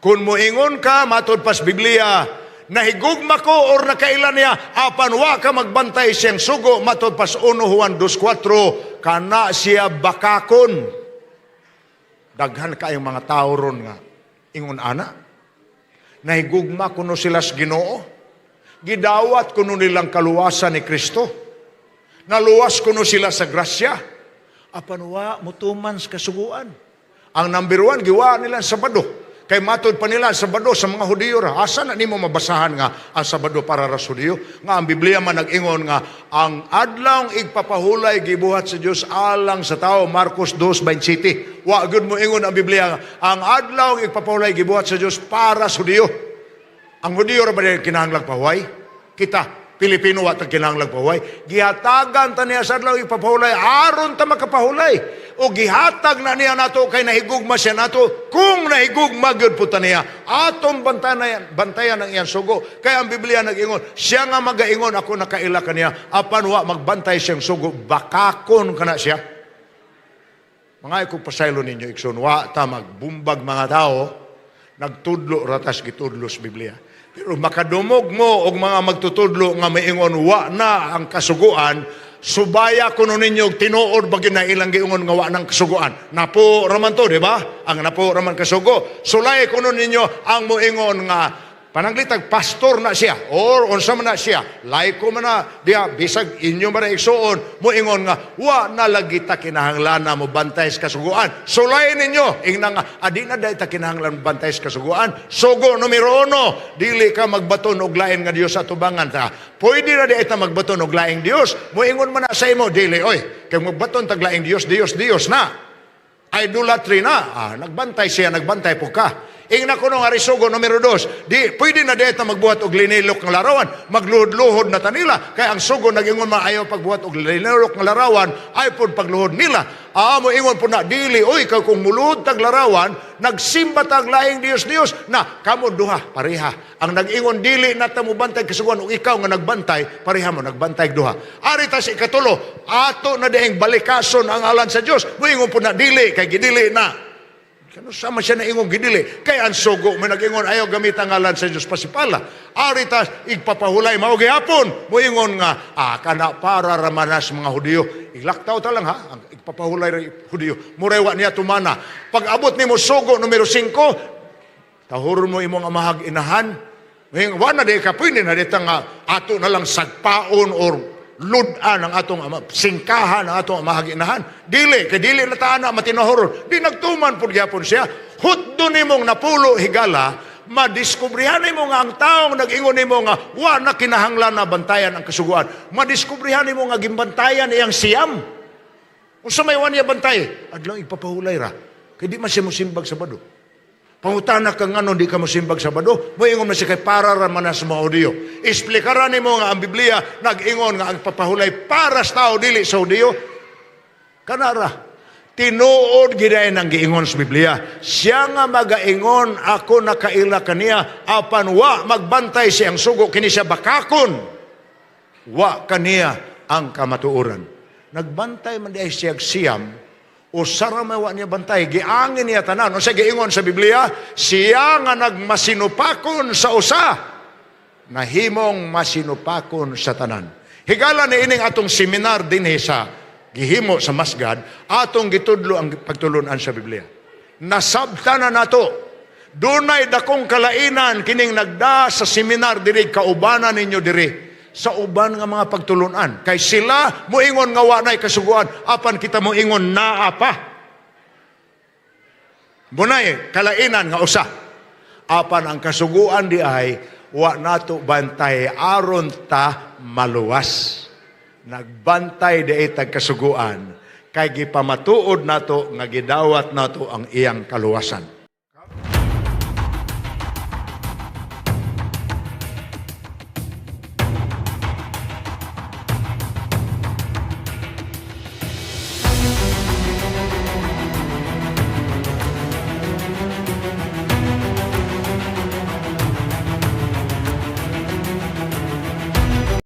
Kung moingon ka, matod pas Biblia, nahigugma ko or nakaila niya, apan wa ka magbantay siyang sugo, matod pas 1 Juan 2.4, kana siya bakakon. Daghan kayong mga tao ron nga ingon ana. Nahigugma kuno sila sa Ginoo. Gidawat kuno nilang kaluwasan ni Kristo. Naluwas kuno sila sa grasya. Apan wa mutuman sa kasuguan. Ang number 1, giwa nila sa Sabado. Kay matod pa nila, Sabado sa mga Hudiyo ra. Asa na nimo mabasahan nga ang Sabado para ra sa Hudiyo? Nga ang Biblia man nag-ingon nga ang adlaw igpapahulay gibuhat sa Dios alang sa tao, Marcos 2:27. Wa gud mo ingon ang Biblia nga ang adlaw igpapahulay gibuhat sa Dios para sa Hudiyo. Ang Hudiyo ra ba kinahanglang pahuway? Kita Pilipino, wa ta kinahanglang pahuway. Gihatagan ta niya sa adlaw ipapahulay aron ta makapahulay. O gihatag na niya nato kay nahigugma siya nato. Kung nahigugma gyud po ta niya, atong bantayan, bantayan ang iyang sugo. Kaya ang Biblia nag-ingon, siya nga magaingon, "Ako nakaila kaniya," apan wa magbantay siyang sugo, bakakon kana siya. Mga ikong pasaylo ninyo, igsoon, wa ta magbumbag mga tao, nagtudlo ratas gitudlo sa Biblia. Pero makadumog mo og mga magtutudlo nga maingon wa na ang kasuguan, subaya kuno ninyo og tinuod ba gyud na ilang giingon nga wa ng kasuguan. Napo raman to, di ba? Ang napo raman kasugo. Sulay kuno ninyo ang moingon nga pananglitag pastor na siya or unsa man na siya, laiko man na diya, bisag inyo man na igsuon, moingon nga wa na lagi ta kinahanglan na mobantay sa kasuguan. Sulay ninyo ingna nga adi na dai ta kinahanglan mobantay sa kasuguan. Sugo numero 1, dili ka magbaton og lain nga Dios sa tubangan ta. Pwede na di ta magbaton og laing Dios. Moingon man na sa imo, dili oy, kay magbaton tag laing Dios, Dios Dios na, idolatry na. Ah, nagbantay siya, nagbantay po ka. Ingna ko nga risugo numero 2, di, pwede na dito magbuhat og linilok ng larawan, magluhod-luhod na tanila. Kaya ang sugo nag-ingon maayaw pagbuhat og linilok ng larawan, ay pod pagluhod nila. Ah, mo ingon po na, dili, oy, kay kung muluhod tag larawan, nagsimba tag laing Dios Dios, na kamo duha, pareha. Ang nag-ingon dili na ta mobantay kasuguan ug ikaw nga nagbantay, pareha mo nagbantay duha. Ari ta sa ikatulo, ato na dieng balikason ang alan sa Dios. Moingon po na dili kay gidili na. Kano sama siya na ingong gidili? Kay ang sugo may nag-ingon ayaw gamit ang ngalan sa Dios pasipala. Ari ta igpapahulay mao gihapon. Moingon nga kana para ramanas mga Hudiyo. Iglaktaw ta lang ha, ang igpapahulay ra Hudiyo. Murewa niya tumana. Pag abot nimo sugo numero 5, tahuron mo imong amahag inahan. Ngayon, wa na di ka pwede na dita nga ato na lang sagpaon or ludan ang atong ama, singkahan ang atong amahag inahan. Dili, kay dili na taan na matinahoron. Di nagtuman pud gyapon siya. Hutdo nimong napulo higala, madiskubrihan nimo nga ang taong nag-ingon nimo nga wa na kinahanglan na bantayan ang kasuguan. Madiskubrihan nimo nga gimbantayan iyang siyam. Unsa may wa niya bantay? Adlaw igpapahulay ra. Kay di man siya mosimbag Sabado. Pangutana ka ngano di ka mosimbag Sabado, moingon man siya kay para ra man na sa mga Hudiyo. Esplikaran nimo nga ang Biblia nag-ingon nga ang papahulay para sa tao, dili sa Hudiyo. Kanara. Tinuod giday nang giingon sa Biblia. Siya nga magaingon ako nakaila kaniya apan wa magbantay siyang sugo, kini siya bakakon. Wa kaniya ang kamatuoran. Nagbantay man di ay siya siyam, usara may wa niya bantay, giangin niya tanan. Unsa giingon sa Biblia? Siya nga nagmasinupakon sa usa, nahimong masinupakon sa tanan. Higala ni ining atong seminar dinhi sa gihimo sa Masgad, atong gitudlo ang pagtulunan sa Biblia. Nasabta na nato. Dunay dakong kalainan kining nagda sa seminar diri, kaubanan ninyo diri sa uban nga mga pagtulunan. Kay sila moingon nga wa nay kasuguan, apan kita moingon naa pa. Bunay kalainan nga usa. Apan ang kasuguan di ay wa nato bantay aron ta maluwas. Nagbantay di ay tag kasuguan kay gipamatuod nato nga gidawat nato ang iyang kaluwasan.